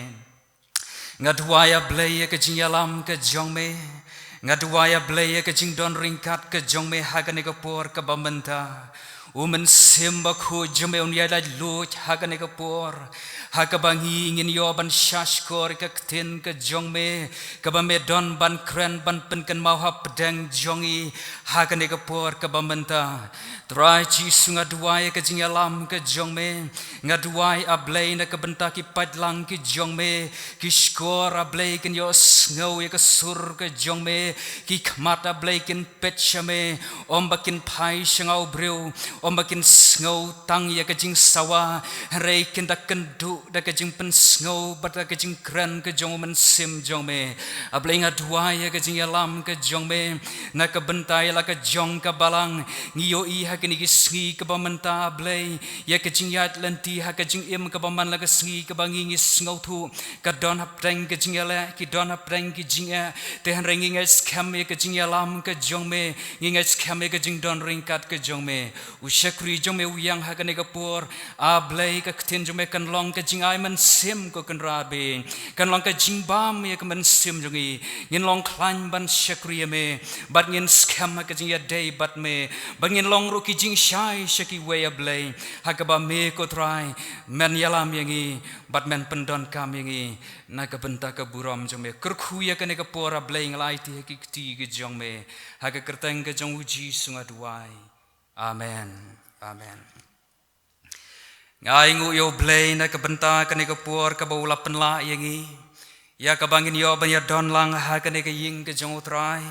Nga duwai A Blei ïa ka jingïalam ka jong me. Nga duwai A Blei ïa ka jingdon ryngkat ka jong me ha kane ka por kaba mynta. U Mynsiem Bakhuid jong me un ïa laitluid ha kane ka por, ha kaba ngi ngin ïoh ban shahshkor ïa ka ktien ka jong me, kaba me don ban kren ban pynkynmaw hapdeng jong ngi ha kane ka por kaba mynta. Trai Jisu, nga duwai ïa ka jingïalam ka jong me. Nga duwai A Blei na ka bynta ki paidlang ki jong me, ki shkor A Blei kin ïohsngew ïa ka sur ka jong me, ki khmat A Blei kin peit sha me, ym ba kin phai sha nga u briew, ym ba kin sngew tang ïa ka jingsawa, hynrei kin da kynduh da ka jingpynsngew bad da ka jingkren ka jong u Mynsiem jong me. A Blei, nga duwai ïa ka jingïalam ka jong me na ka bynta ïa la ka jong ka balang. Ngi ïohi ha kine ki sngi kaba mynta A Blei, ïa ka jingïaid lynti ha ka jingim kaba man la ka sngi kaba ngi ngi sngewthuh ka don hapdeng ka jingïaleh, ki don hapdeng ki jingeh. Te hynrei ngi ngeit skhem ïa ka jingïalam ka jong me, ngi ngeit skhem ïa ka jingdon ryngkat ka jong me. U shakri jong me u ïeng ha kane ka por, A Blei, ka ktien jong me kan long ka jingai mynsiem ko Kynrad bad kan long ka jingbam ïa ka mynsiem jong ngi. Ngin long khlaiñ ban shakri ïa me bad ngin skhem ha ka jingïadei bad me, ba ngin long ruh ki jingshai sha kiwei A Blei, ha kaba me ko Trai men ïalam ïa ngi bad men pyndonkam ïa ngi na ka bynta ka burom jong me. Kyrkhu ïa kane ka por A Blei, nga la aiti ha ki kti ka jong me, ha ka kyrteng ka jong u Jisu nga duwai. Amen. Amen. Nga ainguh ïa U Blei na ka bynta kane ka por kaba u la pynlah ïa ngi, ïa kaba ngin ïoh ban ïadon lang ha kane ka ïing ka jong U Trai,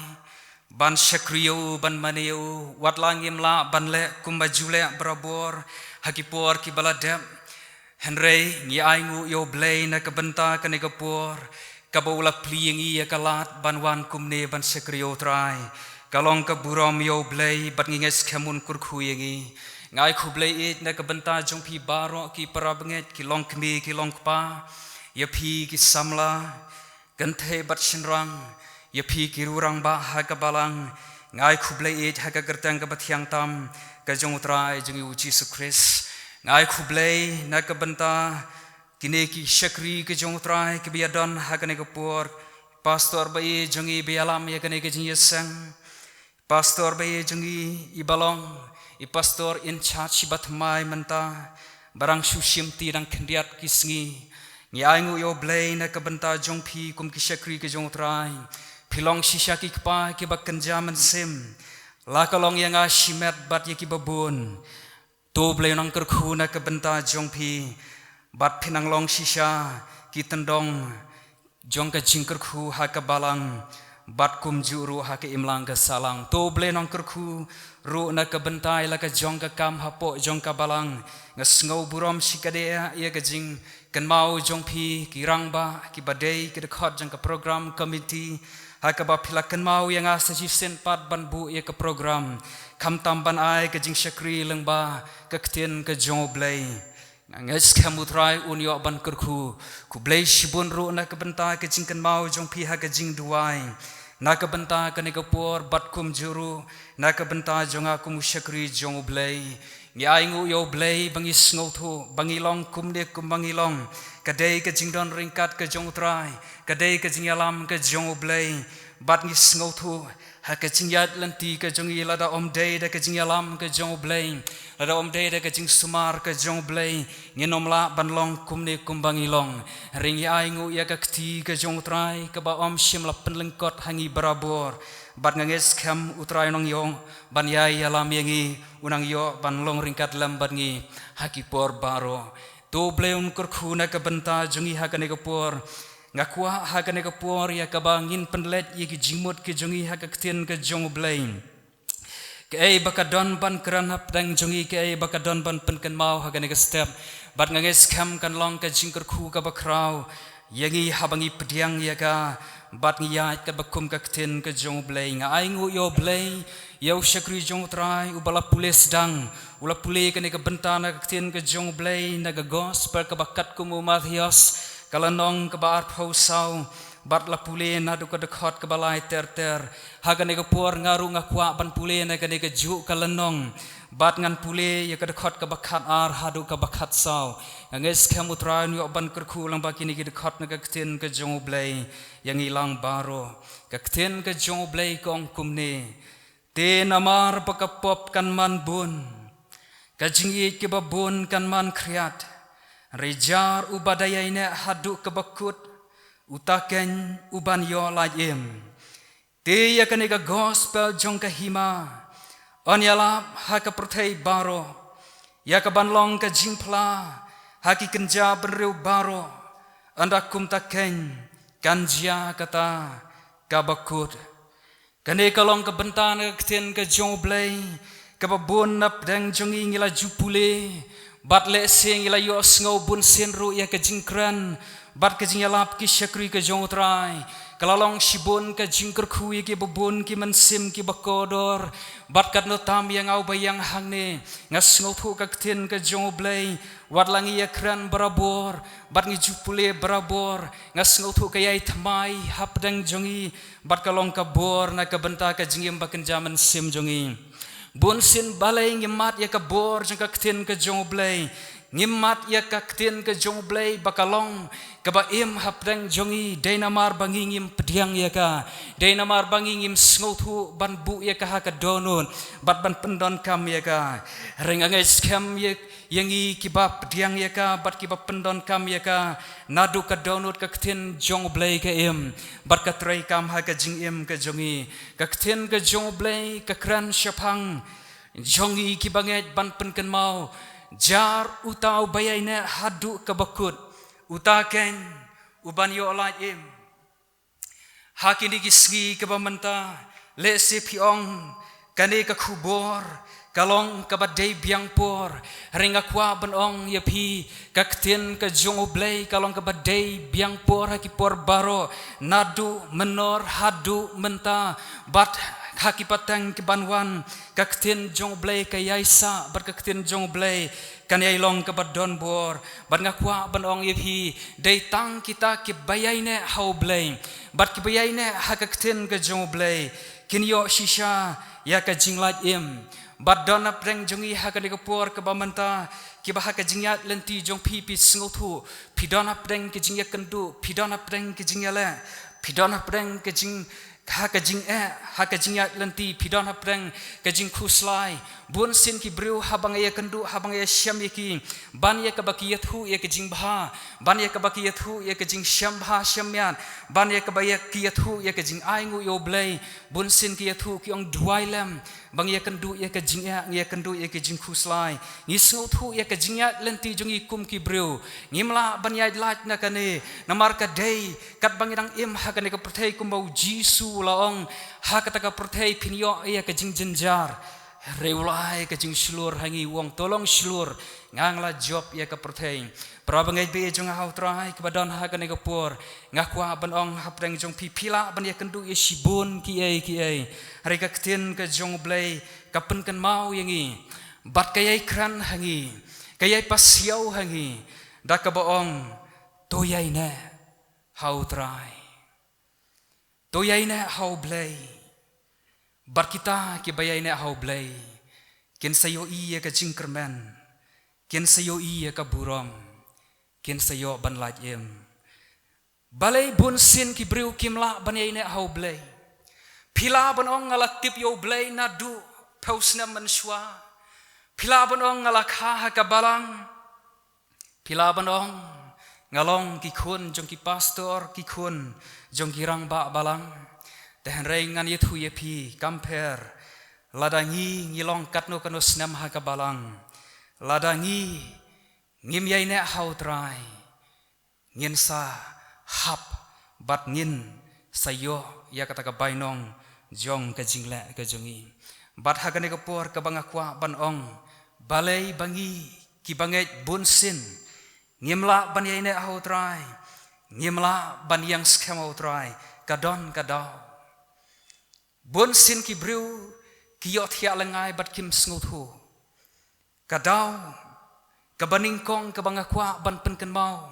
ban shakri ïa u, ban mane ïa u. Wat la ngim lah ban leh kumba ju leh barabor ha ki por kiba la dep, hynrei ngi ainguh ïa U Blei na ka bynta kane ka por kaba u la plie ïa ngi ïa ka lad ban wan kumne ban shakri ïa U Trai. Ka long ka burom ïa U Blei bad ngi ngeit skhem un kyrkhu ïa ngi. Nga ai khublei ïeit na ka bynta jong phi baroh ki para bangeit, ki longkmie ki longkpa, ïa phi ki samla kynthei bad shynrang, ïa phi ki rangbah ha ka balang. Nga ai khublei ïeit ha ka kyrteng kaba thiang tam ka jong U Trai jong ngi U Jisu Khrist. Nga ai khublei na ka bynta kine ki shakri ki jong U Trai kiba ïadon ha kane ka por. Pastor ba ïeit jong ngi ba ïalam ïa kane ka jingïaseng. Pastor ba ïeit jong ngi, i ba long i pastor in charge ba thymmai mynta, ba dang shu shim ti dang khyndiat ki sngi. Ngi ainguh ïa U Blei na ka bynta jong phi kum ki shakri ki jong U Trai. Phi long shisha ki kpa kiba kynja mynsiem. La ka long ïa nga shimet bad ïa kiba bun. To U Blei un nang kyrkhu na ka bynta jong phi, bad phin nang long shisha ki tyndong jong ka jingkyrkhu ha ka balang, bad kumjuh ruh ha ka imlang ka sahlang. To U Blei un nang kyrkhu ruh na ka bynta ïa la ka jong ka kam hapoh jong ka balang. Nga sngew burom shikatdei ïa ka jing kynmaw jong phi ki rangbah, kiba dei ki dkhot jong ka program committee, ha kaba phi la kynmaw ïa nga sa shisien pat ban buh ïa ka program, khamtam ban ai ka jingshakri lyngba ka ktien ka jong U Blei. Nga ngeit skhem U Trai un ïoh ban kyrkhu. Khublei shibun ruh na ka bynta ka jingkynmaw jong phi ha ka jingduwai na ka bynta kane ka por, bad kumjuh ruh na ka bynta jong nga kum u shakri jong U Blei. Ngi ainguh ïa U Blei ba ngi sngewthuh ba ngi long kumne kumba ngi long, ka dei ka jingdon ryngkat ka jong U Trai, ka dei ka jingïalam ka jong U Blei. Bad ngi sngewthuh ha ka jingïaid lynti ka jong ngi, lada ym dei da ka jingïalam ka jong U Blei, lada ym dei da ka jingsumar ka jong U Blei, ngin ym lah ban long kumne kumba ngi long. Hynrei ngi ainguh ïa ka kti ka jong U Trai kaba ym shym la pynlyngkot ha ngi barabor. Bad nga ngeit skhem U Trai u nang ïoh ban ïai ïalam ïa ngi, u nang ïoh ban long ryngkat lem bad ngi ha ki por baroh. To U Blei un kyrkhu na ka bynta jong ngi ha kane ka por. Nga kwah ha kane ka por ïa kaba ngin pynleit ïa ki jingmut ki jong ngi ha ka ktien ka jong U Blei. Kaei ba ka don ban kren hapdeng jong ngi, kaei ba ka don ban pynkynmaw ha kane ka step. Bad nga ngeit skhem kan long ka jingkyrkhu kaba khraw ïa ngi haba ngi pdiang ïa ka, bad ngi ïaid katba kum ka ktien ka jong U Blei. Nga ainguh ïa U Blei, ïa u shakri jong U Trai uba la pule sdang, u la pule kane ka bynta na ka ktien ka jong U Blei na ka gospel kaba katkum u Mathaios, ka lynnong kaba arphew saw, bad la pule naduh ka dkhot kaba lai ter ter. Ha kane ka por nga ruh nga kwah ban pule na kane kajuh ka lynnong. Bad ngan pule ïa ka dkhot kaba khatar haduh kaba khatsaw. Nga ngeit skhem U Trai un ïoh ban kyrkhu lang bad kine ki dkhot na ka ktien ka jong U Blei ïa ngi lang baroh. Ka ktien ka jong U Blei ka ong kumne. Te namar ba ka pop kan man bun, ka jingïeit kiba bun kan man khriat. Hynrei jar uba da ïaineh haduh kaba kut, uta keiñ u ban ïoh lait im. Te ïa kane ka gospel jong ka hima yn ïalap ha ka pyrthei baroh, ïa ka ban long ka jingphla ha ki kynja bynriew baroh. Ynda kumta keiñ kan jia kata kaba kut. Kane ka long ka bynta na ka ktien ka jong U Blei, kaba bun napdeng jong ngi ngi la ju pule, bad lehse ngi la ïohsngew bunsien ruh ïa ka jingkren bad ka jingïalap ki shakri ka jong U Trai. Ka la long shibun ka jingkyrkhu ïa kiba bun ki mynsiem kiba kordor. Bad katno tam ïa nga uba ïeng hangne, nga sngewthuh ka ktien ka jong U Blei, wat la ngi ïakren barabor bad ngi ju pule barabor, nga sngewthuh ka ïai thymmai hapdeng jong ngi. Bad ka long ka bor na ka bynta ka jingim ba kynja mynsiem jong ngi. Bunsien balei ngim mad ïa ka bor jong ka ktien ka jong U Blei? Ngim mad ïa ka ktien ka jong U Blei ba ka long kaba im hapdeng jong ngi, dei namar ba ngi ngim pdiang ïa ka, dei namar ba ngi ngim sngewthuh ban buh ïa ka ha ka dohnud bad ban pyndonkam ïa ka. Hynrei nga ngeit skhem ïa ïa ngi kiba pdiang ïa ka bad kiba pyndonkam ïa ka, naduh ka dohnud ka ktien jong U Blei ka im bad ka treikam ha ka jingim ka jong ngi. Ka ktien ka jong U Blei ka kren shaphang jong ngi kiba ngeit ban pynkynmaw, jar uta uba ïaineh haduh kaba kut, uta keiñ u ban ïoh lait im. Ha kine ki sngi kaba mynta, lehse phi ong kane ka khubor ka long kaba dei biang por. Hynrei nga kwah ban ong ïa phi, ka ktien ka jong U Blei ka long kaba dei biang por ha ki por baroh, naduh mynor haduh mynta, bad ha ki pateng ki ban wan. Ka ktien jong U Blei ka ïai sah bad ka ktien jong U Blei kan ïai long kaba don bor. Bad nga kwah ban ong ïa phi, dei tang kita kiba ïaineh ha U Blei bad kiba ïaineh ha ka ktien ka jong U Blei kin ïoh shisha ïa ka jinglait im. Bad don napdeng jong ngi ha kane ka por kaba mynta, kiba ha ka jingïaid lynti jong phi phi sngewthuh, phi don napdeng ka jingïakynduh, phi don napdeng ka jingïaleh, phi don napdeng ka jing ha ka jingeh, ha ka jingïaid lynti, phi don hapdeng ka jingkhuslai. Bunsien ki briew haba nga ïakynduh, haba nga ïashem ïa ki, ban ïa kaba ki ïathuh ïa ka jingbha, ban ïa kaba ki ïathuh ïa ka jingshem bha shem miat, ban ïa kaba ïa ki ïathuh ïa ka jingainguh ïa U Blei, bunsien ki ïathuh ki ong duwai lem, ba ngi ïakynduh ïa ka jingeh, ngi ïakynduh ïa ka jingkhuslai. Ngi sngewthuh ïa ka jingïaid lynti jong ngi kum ki briew. Ngim lah ban ïaid lait na kane, namar ka dei katba ngi dang im ha kane ka pyrthei kumba U Jisu u la ong, ha kata ka pyrthei phin ïoh ïa ka jingjynjar. Hynrei u la ai ka jingshlur ha ngi, u ong to long shlur, nga nga la jop ïa ka pyrthei. Para bangeit baieit jong nga ha U Trai, kiba don ha kane ka por, nga kwah ban ong hapdeng jong phi, phi lah ban ïakynduh ïa shibun kiei kiei. Hynrei ka ktien ka jong U Blei ka pynkynmaw ïa ngi bad ka ïai kren ha ngi, ka ïai pasiaw ha ngi da kaba ong, to ïaineh ha U Trai. To ïaineh ha U Blei. Bad kita kiba ïaineh ha U Blei kin sa ïohi ïa ka jingkyrmen, kin sa ïohi ïa ka burom, kin sa ïoh ban lait im. Balei bunsien ki briew kim lah ban ïaineh ha U Blei? Phi lah ban ong nga la tip ïa U Blei naduh phew snem mynshuwa. Phi lah ban ong nga la kha ha ka balang. Phi lah ban ong nga long ki khun jong ki pastor, ki khun jong ki rangbah balang. Te hynrei ngan ïathuh ïa phi, kam pher lada ngi ngi long katno katno snem ha ka balang, lada ngi ngim ïaineh ha U Trai, ngin sa hap bad ngin sa ïoh ïa kata ka bainong jong ka jingleh ka jong ngi. Bad ha kane ka por kaba nga kwah ban ong, balei ba ngi kiba ngeit bunsien ngim lah ban ïaineh ha U Trai, ngim lah ban ïeng skhem ha U Trai, ka don ka daw. Bunsien ki briew ki ïohthiah lyngngai bad kim sngewthuh. Ka daw kaba nyngkong kaba nga kwah ban pynkynmaw,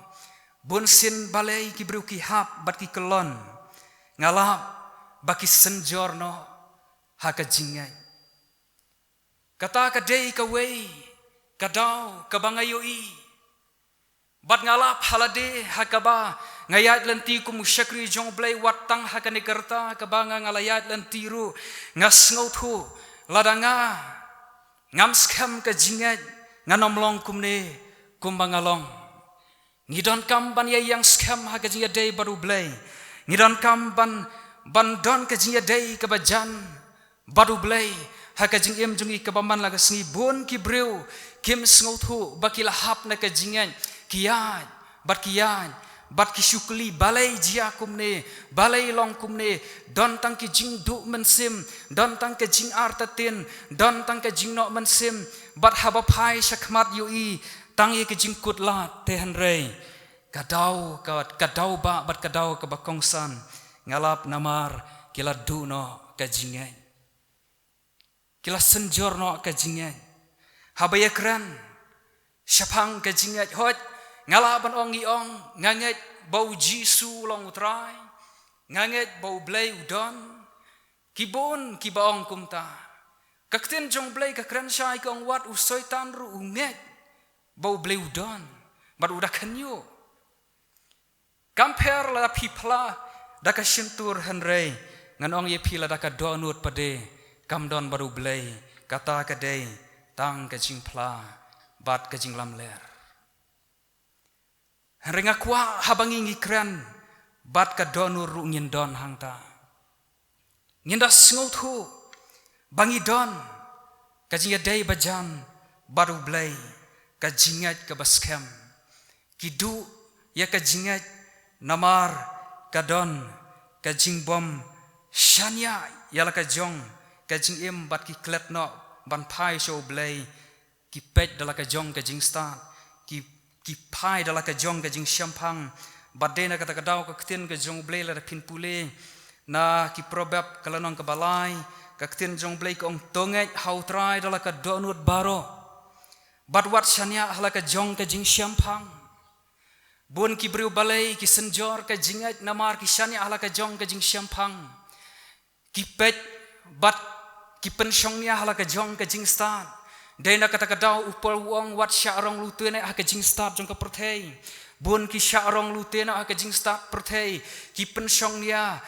bunsien balei ki briew ki hap bad ki kyllon, nga lap ba ki synjor noh ha ka jingngeit. Kata ka dei kawei ka daw kaba nga ïohi. Bad nga lap ha lade ha kaba nga ïaid lynti kum u shakri jong U Blei, wat tang ha kane ka rta kaba nga, nga la ïaid lynti ruh, nga sngewthuh lada nga ngam skhem ka jingngeit, ngan ym long kumne kumba nga long. Ngi donkam ban ïa ïeng skhem ha ka jingïadei bad U Blei. Ngi donkam ban, ban don ka jingïadei kaba jan bad U Blei ha ka jingim jong ngi kaba man la ka sngi. Bun ki briew kim sngewthuh ba ki la hap na ka jingngeit, ki ïaid bad ki ïaid bad ki shu kylli, balei jia kumne, balei long kumne. Don tang ki jingduh mynsiem, don tang ka jingartatien, don tang ka jingnoh mynsiem. Bad haba phai shakhmat ïohi tang ïa ki jingkut lad. Te hynrei ka daw, ka, ka daw ba, bad ka daw kaba kongsan, nga lap namar ki la duh noh ka jingngeit. Ki la synjor noh ka jingngeit. Haba ïakren shaphang ka jingngeit, hooid, nga lah ban ong, ngi ong nga ngeit ba U Jisu u long U Trai, nga ngeit ba U Blei u don. Ki bun kiba ong kumta. Ka ktien jong U Blei ka kren shai, ka ong wat u Soitan ruh u ngeit ba U Blei u don bad u da khynñiuh. Kam pher lada phi phla da ka shyntur, hynrei ngan ong ïa phi, lada ka dohnud pat de kam don bad U Blei, kata ka dei tang ka jingphla bad ka jinglamler. Hynrei nga kwah haba ngi ngi kren bad ka dohnud ruh ngin don hangta. Ngin da sngewthuh ba ngi don ka jingïadei ba jan bad U Blei, ka jingngeit kaba skhem. Ki duh ïa ka jingngeit namar ka don ka jingbym shaniah ïa la ka jong ka jingim bad ki klet noh ban phai sha U Blei. Ki peit da la ka jong ka jingstad, ki, ki phai da la ka jong ka jingshemphang. Bad dei na kata ka daw ka ktien ka jong U Blei lada phin pule na ki Proverb ka lynnong kaba lai, ka ktien jong U Blei ka ong, to ngeit ha U Trai da la ka dohnud baroh bad wat shaniah ha la ka jong ka jingshemphang. Bun ki briew balei ki synjor ka jingngeit, namar ki shaniah ha la ka jong ka jingshemphang. Ki peit bad ki pynshong nia ha la ka jong ka jingstad. Dei na kata ka daw u Paul u ong, wat shah rong lute ne ha ka jingstad jong ka pyrthei. Bun ki shah rong lute ne ha ka jingstad pyrthei. Ki pynshong nia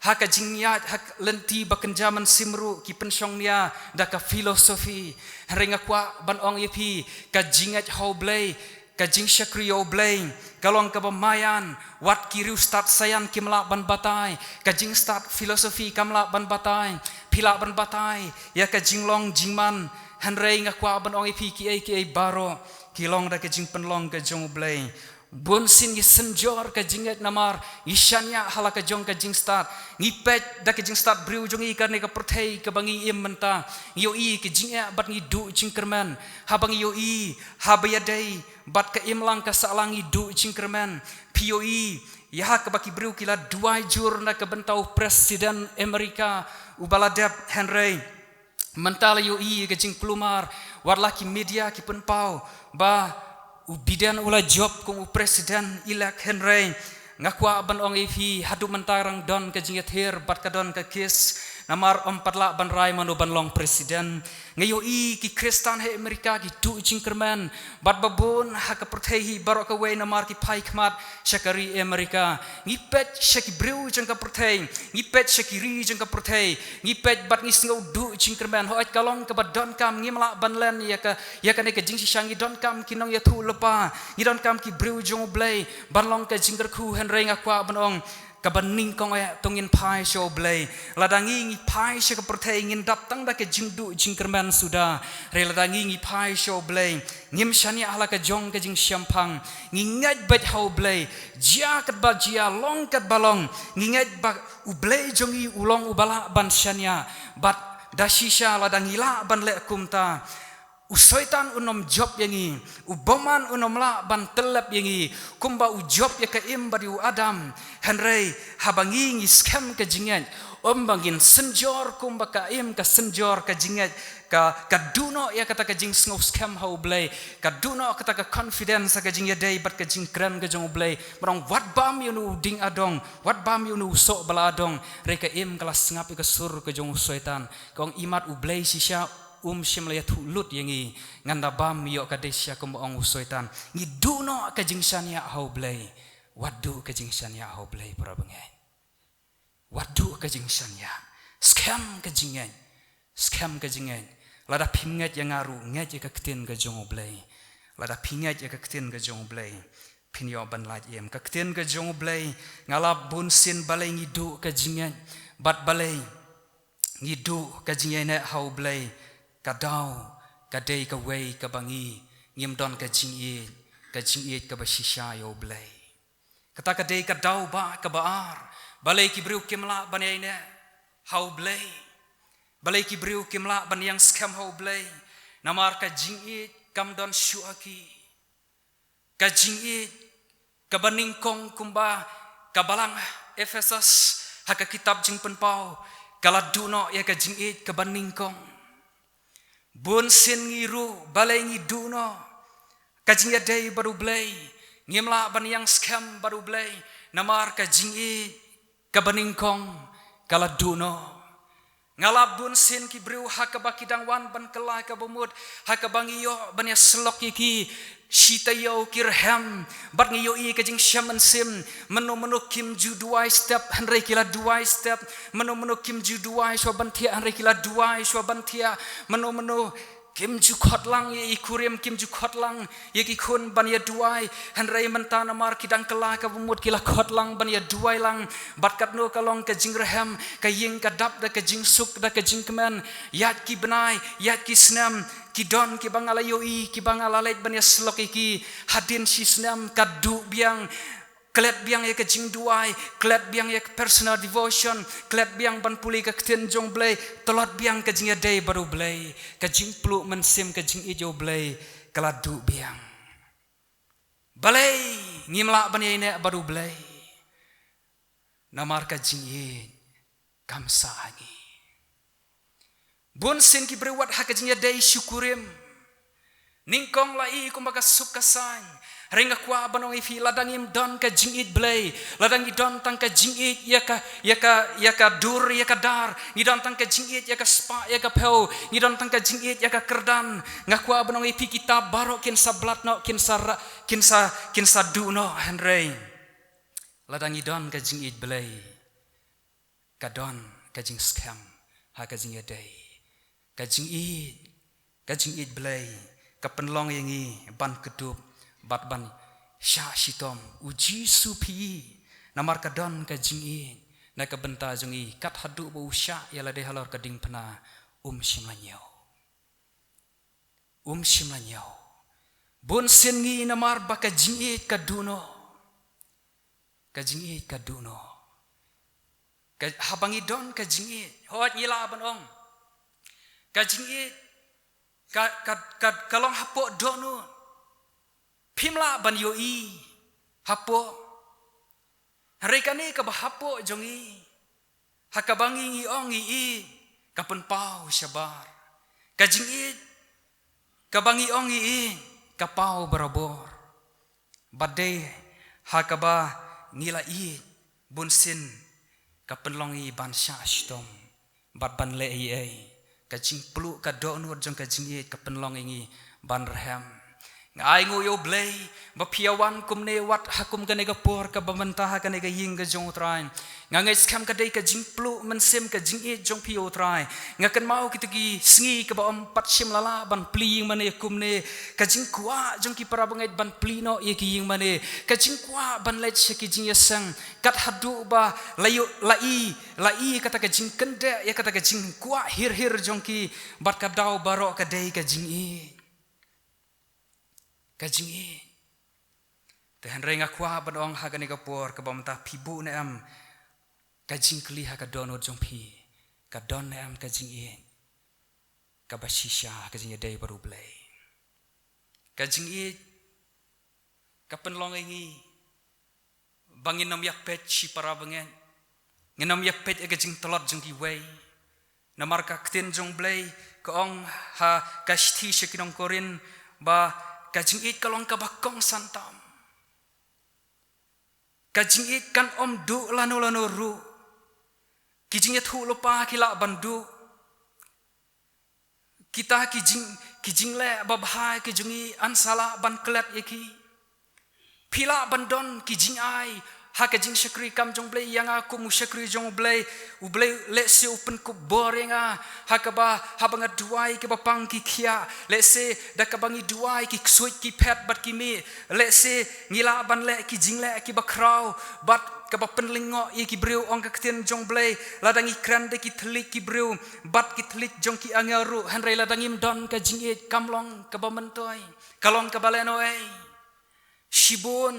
ha ka jingïaid, ha ka lynti ba kynja mynsiem ruh, ki pynshong nia da ka philosophy. Hynrei nga kwah ban ong ïa phi, ka jingngeit ha U Blei, ka jingshakri ïa U Blei ka long kaba maïan. Wat ki riewstad science kim lah ban batai, ka jingstad philosophy kam lah ban batai. Phi lah ban batai ïa ka jinglong jingman, hynrei nga kwah ban ong ïa phi, kiei kiei baroh ki long da ka jingpynlong ka jong U Blei. Bun sien ngi synjor ka jingngeit namar ngi shaniah ha la ka jong ka jingstad. Ngi peit da ka jingstad briew jong ngi kane ka pyrthei kaba ngi im mynta. Ngi ïohi ka jingeh bad ngi duh jingkyrmen. Haba ngi ïohi, haba ïadei bad ka imlang ka sahlang, ngi duh jingkyrmen. Phi ïohi ïa ha kaba ki briew ki la duwai jur na ka bynta u President America uba la dep, hynrei mynta la ïohi ka jingkulmar, wat la ki media ki pynpaw ba u Biden u la jop kum u President elect, hynrei nga kwah ban ong ïa phi, haduh mynta rang don ka jingïathir bad ka don ka case Namar ym pat lah ban rai mano ban long president. Nga ïohi ki Khristan ha Amerika ki duh jingkyrmen. Bad ba bun ha ka pyrthei hi baroh kawei namar ki phai khmat sha ka ri Amerika. Ngi peit sha ki briew jong ka pyrthei. Ngi peit sha ki ri jong ka pyrthei. Ngi peit bad ngi sngew duh jingkyrmen. Hooid ka long kaba donkam, ngim lah ban len ïa ka, ïa kane ka jingshisha. Ngi donkam ki nongïathuhlypa. Ngi donkam ki briew jong U Blei ban long ka jingkyrkhu, hynrei nga kwah ban ong, kaba nyngkong eh to ngin phai sha U Blei. Lada ngi ngi phai sha ka pyrthei ngin dap tang da ka jingduh jingkyrmen suda. Hynrei lada ngi ngi phai sha U Blei, ngim shaniah ha la ka jong ka jingshemphang. Ngi ngeit beit ha U Blei. Jia katba jia, long katba long, ngi ngeit ba U Blei jong ngi u long uba lah ban shaniah. Bad da shisha lada ngi lah ban leh kumta, u Soitan un ym jop ïa ngi, u bymman un ym lah ban tyllep ïa ngi kumba u jop ïa ka Im bad ïa u Adam. Hynrei haba ngi ngi skhem ka jingngeit, ym ba ngin synjor kumba ka Im ka synjor ka jingngeit, ka, ka duh noh ïa kata ka jingsngewskhem ha U Blei, ka duh noh kata ka confidence ha ka jingïadei bad ka jingkren ka jong U Blei. Ba ong wat bam ïa uno u dieng adong, wat bam ïa uno u soh ba la adong. Hynrei ka Im ka la sngap ïa ka sur ka jong u Soitan. Ka ong imat U Blei shisha um shym la ïathuh lut ïa ngi, ngan da bam ïoh ka dei shisha kumba ong u Soitan. Ngi duh noh ka jingshaniah ha U Blei. Wat duh ka jingshaniah ha U Blei, para bangeit. Wat duh ka jingshaniah. Skhem ka jingngeit. Skhem ka jingngeit. Lada phim ngeit ïa nga ruh, ngeit ïa ka ktien ka jong U Blei. Lada phi ngeit ïa ka ktien ka jong U Blei, phin ïoh ban lait im. Ka ktien ka jong U Blei, nga lap bun sien balei ngi duh ka jingngeit bad balei ngi duh ka jingïaineh ha U Blei. Ka daw ka dei kawei kaba ngi ngim don ka jingïeit, ka jingïeit kaba shisha ïa U Blei. Kata ka dei ka daw ba kaba ar. Balei ki briew kim lah ban ïaineh ha U Blei? Balei ki briew kim lah ban ïeng skhem ha U Blei? Namar ka jingïeit kam don shuh ha ki. Ka jingïeit kaba nyngkong kumba ka balang Ephesus ha ka kitab Jingpynpaw ka la duh noh ïa ka jingïeit kaba nyngkong. Bun sien ngi ruh balei ngi duh noh ka jingïadei bad U Blei, ngim lah ban ïeng skhem bad U Blei, namar ka jingïeit kaba nyngkong ka la duh noh. Nga lap bun sien ki briew ha kaba ki dang wan ban kylla ka bamut, ha kaba ngi ïoh ban ïasyllok ïa ki shi taïew ki rhem, bad ngi ïohi ka jingshem mynsiem, mano mano kim ju duwai step hynrei ki la duwai step, mano mano kim ju duwai shuwa ban thiah hynrei ki la duwai shuwa ban thiah, mano mano kim ju khot lang ïa i kurim, kim ju khot lang ïa ki khun ban ïa duwai, hynrei mynta namar ki dang kylla ka bamut ki la khot lang ban ïa duwai lang. Bad katno ka long ka jingrhem, ka ïing ka dap da ka jingsuk da ka jingkmen. Ïaid ki bnai, ïaid ki snem, ki don kiba nga la ïohi, kiba nga la leit ban ïasyllok ïa ki, hadien shi snem ka duh biang. Klet biang ïa ka jingduwai, klet biang ïa ka personal devotion, klet biang ban pule ka ktien jong U Blei, tlot biang ka jingïadei bad U Blei, ka jingpluh mynsiem, ka jingïeit ïa U Blei ka la duh biang. Balei ngim lah ban ïaineh bad U Blei? Namar ka jingïeit kam sah ha ngi. Bun sien ki briew wat ha ka jingïadei shu kurim. Nyngkong la i kumba ka suk ka saiñ. Hynrei nga kwah ban ong ïa phi, lada ngim don ka jingïeit Blei, lada ngi don tang ka jingïeit ïa ka, ïa ka, ïa ka dur ïa ka dar, ngi don tang ka jingïeit ïa ka spah ïa ka phew, ngi don tang ka jingïeit ïa ka kyrdan, nga kwah ban ong ïa phi, kita baroh kin sa blad noh, kin sa ra-, kin sa, kin sa duh noh. Hynrei lada ngi don ka jingïeit Blei, ka don ka jingskhem ha ka jingïadei. Ka jingïeit, ka jingïeit Blei ka pynlong ïa ngi ban kdup bad ban shah shitom. U Jisu phi, namar ka don ka jingïeit na ka bynta jong ngi, kat haduh ba u shah ïa lade halor ka diengphna, um shym la ñiew. Um shym la ñiew. Bun sien ngi namar ba ka jingïeit ka duh noh. Ka jingïeit ka duh noh. Ka, haba ngi don ka jingïeit, hooid ngi lah ban ong, ka jingïeit ka, ka, ka, ka long hapoh dohnud. Phim lah ban ïohi hapoh. Hynrei kane kaba hapoh jong ngi, ha kaba ngi ngi ong ngi ïeit, ka pynpaw shabar. Ka jingïeit kaba ngi ong ngi ïeit ka paw barabor. Bad dei ha kaba ngi la ïeit, bun sien ka pynlong ngi ban shah shitom. Bad ban leh ei ei. Ka jingpluh ka dohnud jong ka jingïeit ka pynlong ïa ngi ban rhem. Nga ai nguh ïa U Blei ba phi ïa wan kumne wat ha kum kane ka por kaba mynta ha kane ka ïing ka jong U Trai. Nga ngeit skhem ka dei ka jingpluh mynsiem ka jingïeit jong phi ïa U Trai. Nga kynmaw kita ki sngi kaba ym pat shym la lah ban plie ïing mane kumne. Ka jingkwah jong ki para bangeit ban plie noh ïa ki ïing mane. Ka jingkwah ban leit sha ki jingïaseng. Kat haduh ba la ïoh, la i, la i kata ka jingkyndit, ïa kata ka jingkwah hir hir jong ki, bad ka daw baroh ka dei ka jingïeit. Ka jingïeit. Te hynrei nga kwah ban ong ha kane ka por kaba mynta phi buh ne em ka jingkylli ha ka dohnud jong phi, ka don ne em ka jingïeit kaba shisha ha ka jingïadei bad U Blei. Ka jingïeit ka pynlong ïa ngi ba ngin ym ïa peit shi para bangeit. Ngin ym ïa peit ïa ka jingtlot jong kiwei. Namar ka ktien jong U Blei ka ong ha ka shithi sha ki nong Korinth ba ka jingïeit ka long kaba kongsan tam. Ka jingïeit kan ym duh lano lano ruh. Ki jingïathuhlypa ki lah ban duh. Kita ki jing, ki jingleh babha ki jong ngi yn sa lah ban klet ïa ki. Phi lah ban don ki jingai ha ka jingshakri kam jong U Blei, ïa nga kum u shakri jong U Blei. U Blei lehse u pynkup bor ïa nga ha kaba, haba nga duwai kiba pang ki khiah, lehse da kaba ngi duwai ki ksuid ki phet bad ki mih. Lehse ngi lah ban leh ki jingleh kiba khraw bad kaba pynlyngngoh ïa ki briew. Ong ka ktien jong U Blei, lada ngi kren da ki thylliej ki briew bad ki thylliej jong ki angel ruh, hynrei lada ngim don ka jingïeit kam long kaba myntoi, ka long kaba lehnohei. Shibun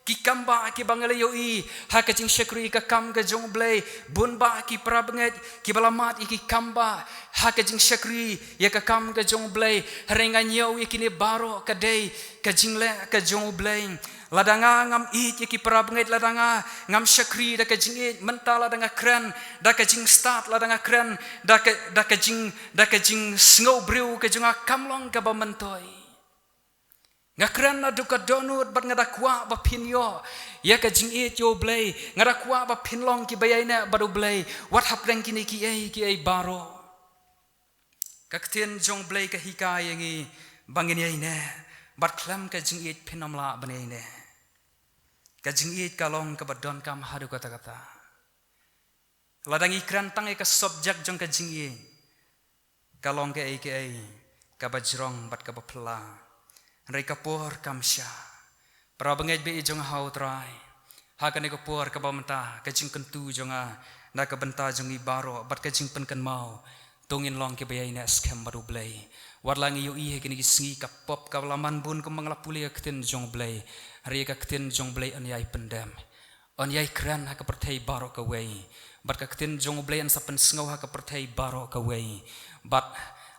ki kam ba kiba ngi la ïohi ha ka jingshakri ka kam ka jong U Blei, bun ba ki para bangeit kiba la mad ïa ki kam ba ha ka jingshakri ïa ka kam ka jong U Blei. Hynrei nga ñiew ïa kine baroh ka dei ka jingleh ka jong U Blei. Lada nga ngam ïeit ïa ki para bangeit, lada nga ngam shakri da ka jingïeit, mynta lada nga kren da ka jingstad, lada nga kren da ka, da ka jing, da ka jingsngew briew ka jong nga kam long kaba myntoi. Nga kren naduh ka dohnud bad nga da kwah ba phin ïoh ïa ka jingïeit ïa U Blei. Nga da kwah ba phin long kiba ïaineh bad U Blei wat hapdeng kine kiei kiei baroh. Ka ktien jong U Blei ka hikai ïa ngi ba ngin ïaineh, bad khlem ka jingïeit phin ym lah ban ïaineh. Ka jingïeit ka long kaba donkam haduh katta katta. Lada ngi kren tang ïa ka subject jong ka jingïeit, ka long kaei kaei kaba jrong bad kaba phylla. Hynrei ka por kam shah. Para bangeit ba ïeit jong nga ha U Trai, ha kane ka por kaba mynta, ka jingkyntu jong nga na ka bynta jong ngi baroh bad ka jingpynkynmaw, to ngin long kiba ïaineh skhem bad U Blei. Wat la ngi ïohi ha kine ki sngi ka pop ka la man bun kumba nga la pule ka ktien jong U Blei, hynrei ka ktien jong U Blei yn ïai pyndem. Yn ïai kren ha ka pyrthei baroh kawei. Bad ka ktien jong U Blei yn sa pynsngew ha ka pyrthei baroh kawei. Bad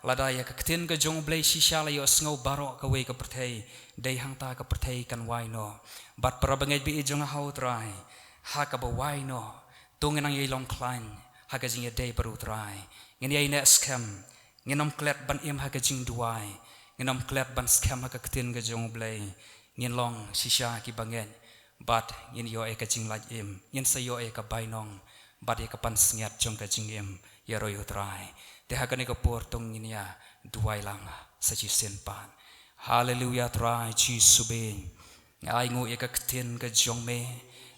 lada ïa ka ktien ka jong U Blei shisha la ïohsngew baroh kawei ka pyrthei, dei hangta ka pyrthei kan wai noh. Bad para bangeit ba ïeit jong nga ha U Trai, ha kaba wai noh, to ngin nang ïai long khlaiñ ha ka jingïadei bad U Trai. Ngin ïaineh skhem, ngin ym klet ban im ha ka jingduwai, ngin ym klet ban skhem ha ka ktien ka jong U Blei. Ngin long shisha kiba ngeit, bad ngin ïoh ïa ka jinglait im, ngin sa ïoh ïa ka bainong bad ïa ka pansngiat jong ka jingim ïaroh ïa U Trai. Te ha kane ka por to ngin ïa duwai lang sa shisien pat. Haleluia Trai Jisu baieit. Nga ai nguh ïa ka ktien ka jong me.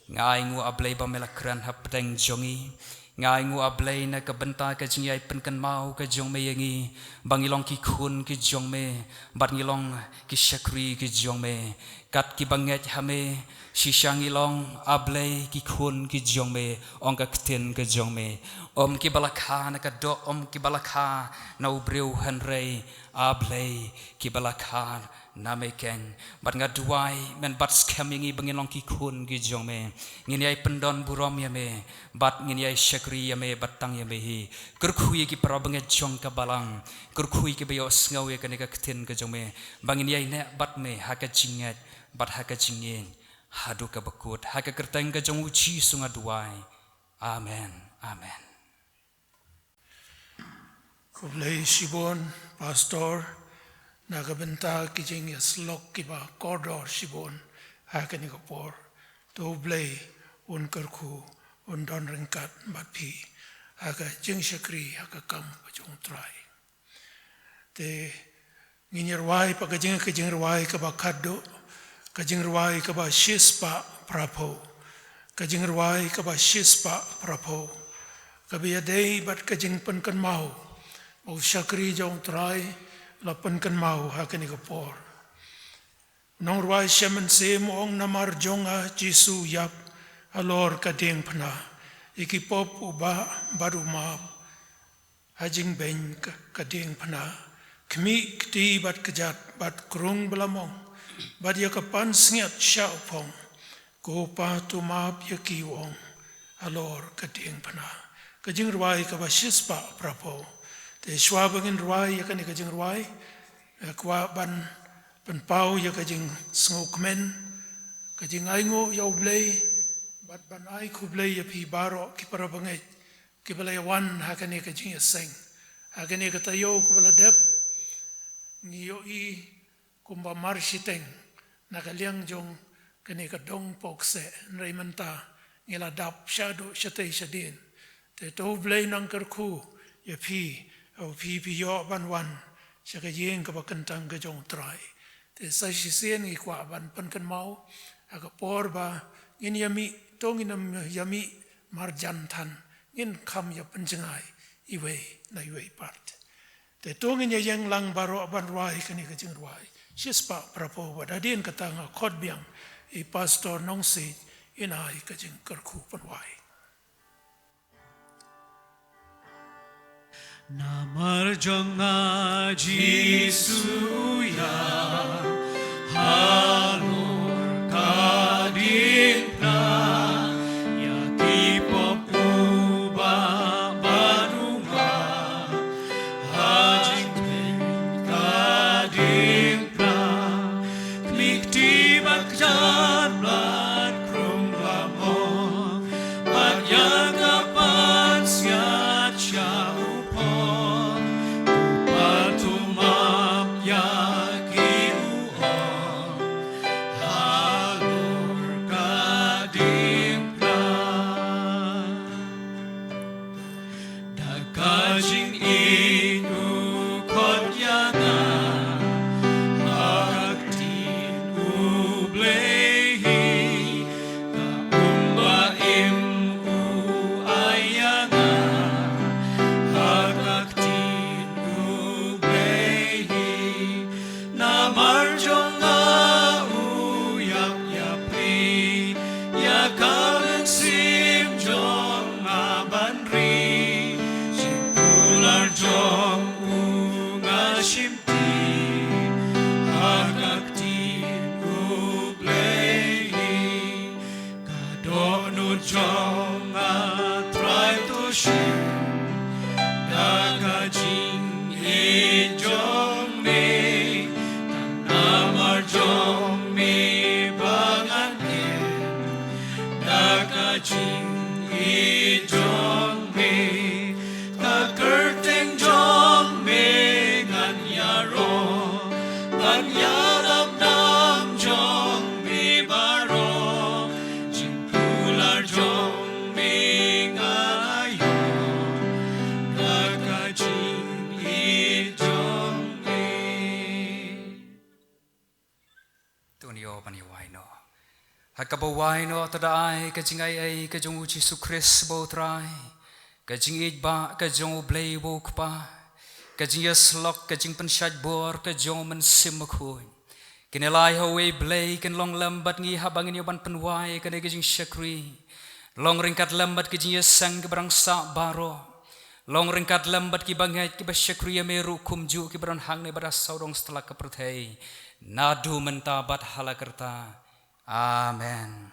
Nga ai nguh A Blei ba me la kren hapdeng jong ngi. Nga ai nguh A Blei na ka bynta ka jingïai pynkynmaw ka jong me ïa ngi, ba ngi long ki khun ki jong me, bad ngi long ki shakri ki jong me. Kat kiba ngeit ha me, shisha ngi long A Blei ki khun ki jong me, ong ka ktien ka jong me. Ym kiba la kha na ka doh, ym kiba la kha na u briew, hynrei A Blei kiba la kha na me keiñ. Bad nga duwai, men bat skhem ïa ngi ba ngin long ki khun ki jong me. Ngin ïai pyndon burom ïa me, bad ngin ïai shakri ïa me bad tang ïa me hi. Kyrkhu ïa ki para bangeit jong ka balang, kyrkhu ïa kiba ïohsngew ïa kane ka ktien ka jong me, ba ngin ïaineh bad me ha ka jingngeit bad ha ka jingïeit haduh kaba kut. Ha ka kyrteng ka jong U Jisu nga duwai. Amen. Amen. Khublei shibun, Pastor, na ka bynta ki jingïasyllok kiba kordor shibun ha kane ka por. To U Blei un kyrkhu, un don ryngkat bad phi. ha ka jingshakri ha ka kam ka jong U Trai. Te ngin ïa rwai pat ka jing, ka jingrwai kaba khatduh, ka jingrwai kaba shispah phraphew, ka jingrwai kaba shispah phraphew, kaba ïadei bad ka jingpynkynmaw ba u shakri jong U Trai u la pynkynmaw ha kane ka por. U nongrwai Shem Mynsiem u ong, namar jong nga Jisu u ïap halor ka diengphna ïa ki pop u Bah bad u map ha jingbeiñ ka, ka diengphna, khmih, kti bad kjat bad krung ba la mong, bad ïa ka pansngiat sha u phong, ko Pa, to map ïa ki, u ong, halor ka diengphna. Ka jingrwai kaba shispah phraphew. Te shuwa ba ngin rwai ïa kane ka jingrwai, eh, kwah ban pynpaw ïa ka jingsngewkmen, ka jingainguh ïa U Blei, bad ban ai khublei ïa phi baroh ki para bangeit kiba la ïa wan ha kane ka jingïaseng, ha kane ka taïew kaba la dep. Ngi ïohi kumba mar shiteng na ka liang jong kane ka dong Pokse, hynrei mynta ngi la dap shaduh shatei shadien. Te to U Blei un nang kyrkhu ïa phi, u phi phi ïoh ban wan sha ka ïing kaba kyntang ka jong U Trai. Te sa shisien ngi kwah ban pynkynmaw ha ka por ba ngin ïa mih, to ngin ym ïa mih marjan than, ngin kham ïa pynjngai iwei na iwei pat. Te to ngin ïa ïeng lang baroh ban rwai kane ka jingrwai shispah phraphew, bad hadien kata nga khot biang i Pastor Nongsiej in ai ka jingkyrkhu pynrwai. Namar jong nga Jisu u ïap halor ka diengphna, ïa ki pop u Bah bad u map ha jingbeiñ ka diengphna, khmih, kti bad kjat bad krung ba la mong, bad ïa ka pansngiat sha u phong, to Pa, to map ïa ki, u ong, halor ka diengphna. Da ka jingïeit u khot ïa nga ha ka ktien U Blei hi, ka um ba im u ai ïa nga ha ka ktien U Blei hi. Namar jong nga u ïap ïa phi, ïa ka mynsiem jong nga ban ri, jingkular jong u nga shim ti, ha ka ktien U Blei hi. Ka dohnud jong nga Trai to shim, da ka jingïeit jong me, tang namar jong me ba ngan im, da ka jingïeit jong me, ka kyrteng jong me ngan ïaroh, ban ïarap nam jong me baroh, jingkular jong me ngan ïoh, da ka jingïeit jong me. To ngin ïoh ban ïa wai noh. Ha kaba wai noh to da ai ka jingai ei ka jong u Jisu Khrist ba u Trai, ka jingïeit ba ka jong u Blei ba u Kpa, ka jingïasyllok, ka jingpynshait bor ka jong u Mynsiem Bakhuid, kin ïalai ha uwei Blei, kin long lem bad ngi haba ngin ïoh ban pynwai kane ka jingshakri. Long ryngkat lem bad ki jingïaseng kiba dang sah baroh. Long ryngkat lem bad kiba ngeit kiba shakri ïa me ruh kumjuh, kiba don hangne bad ha sawdong satlak ka pyrthei, naduh mynta bad hala karta. Amen.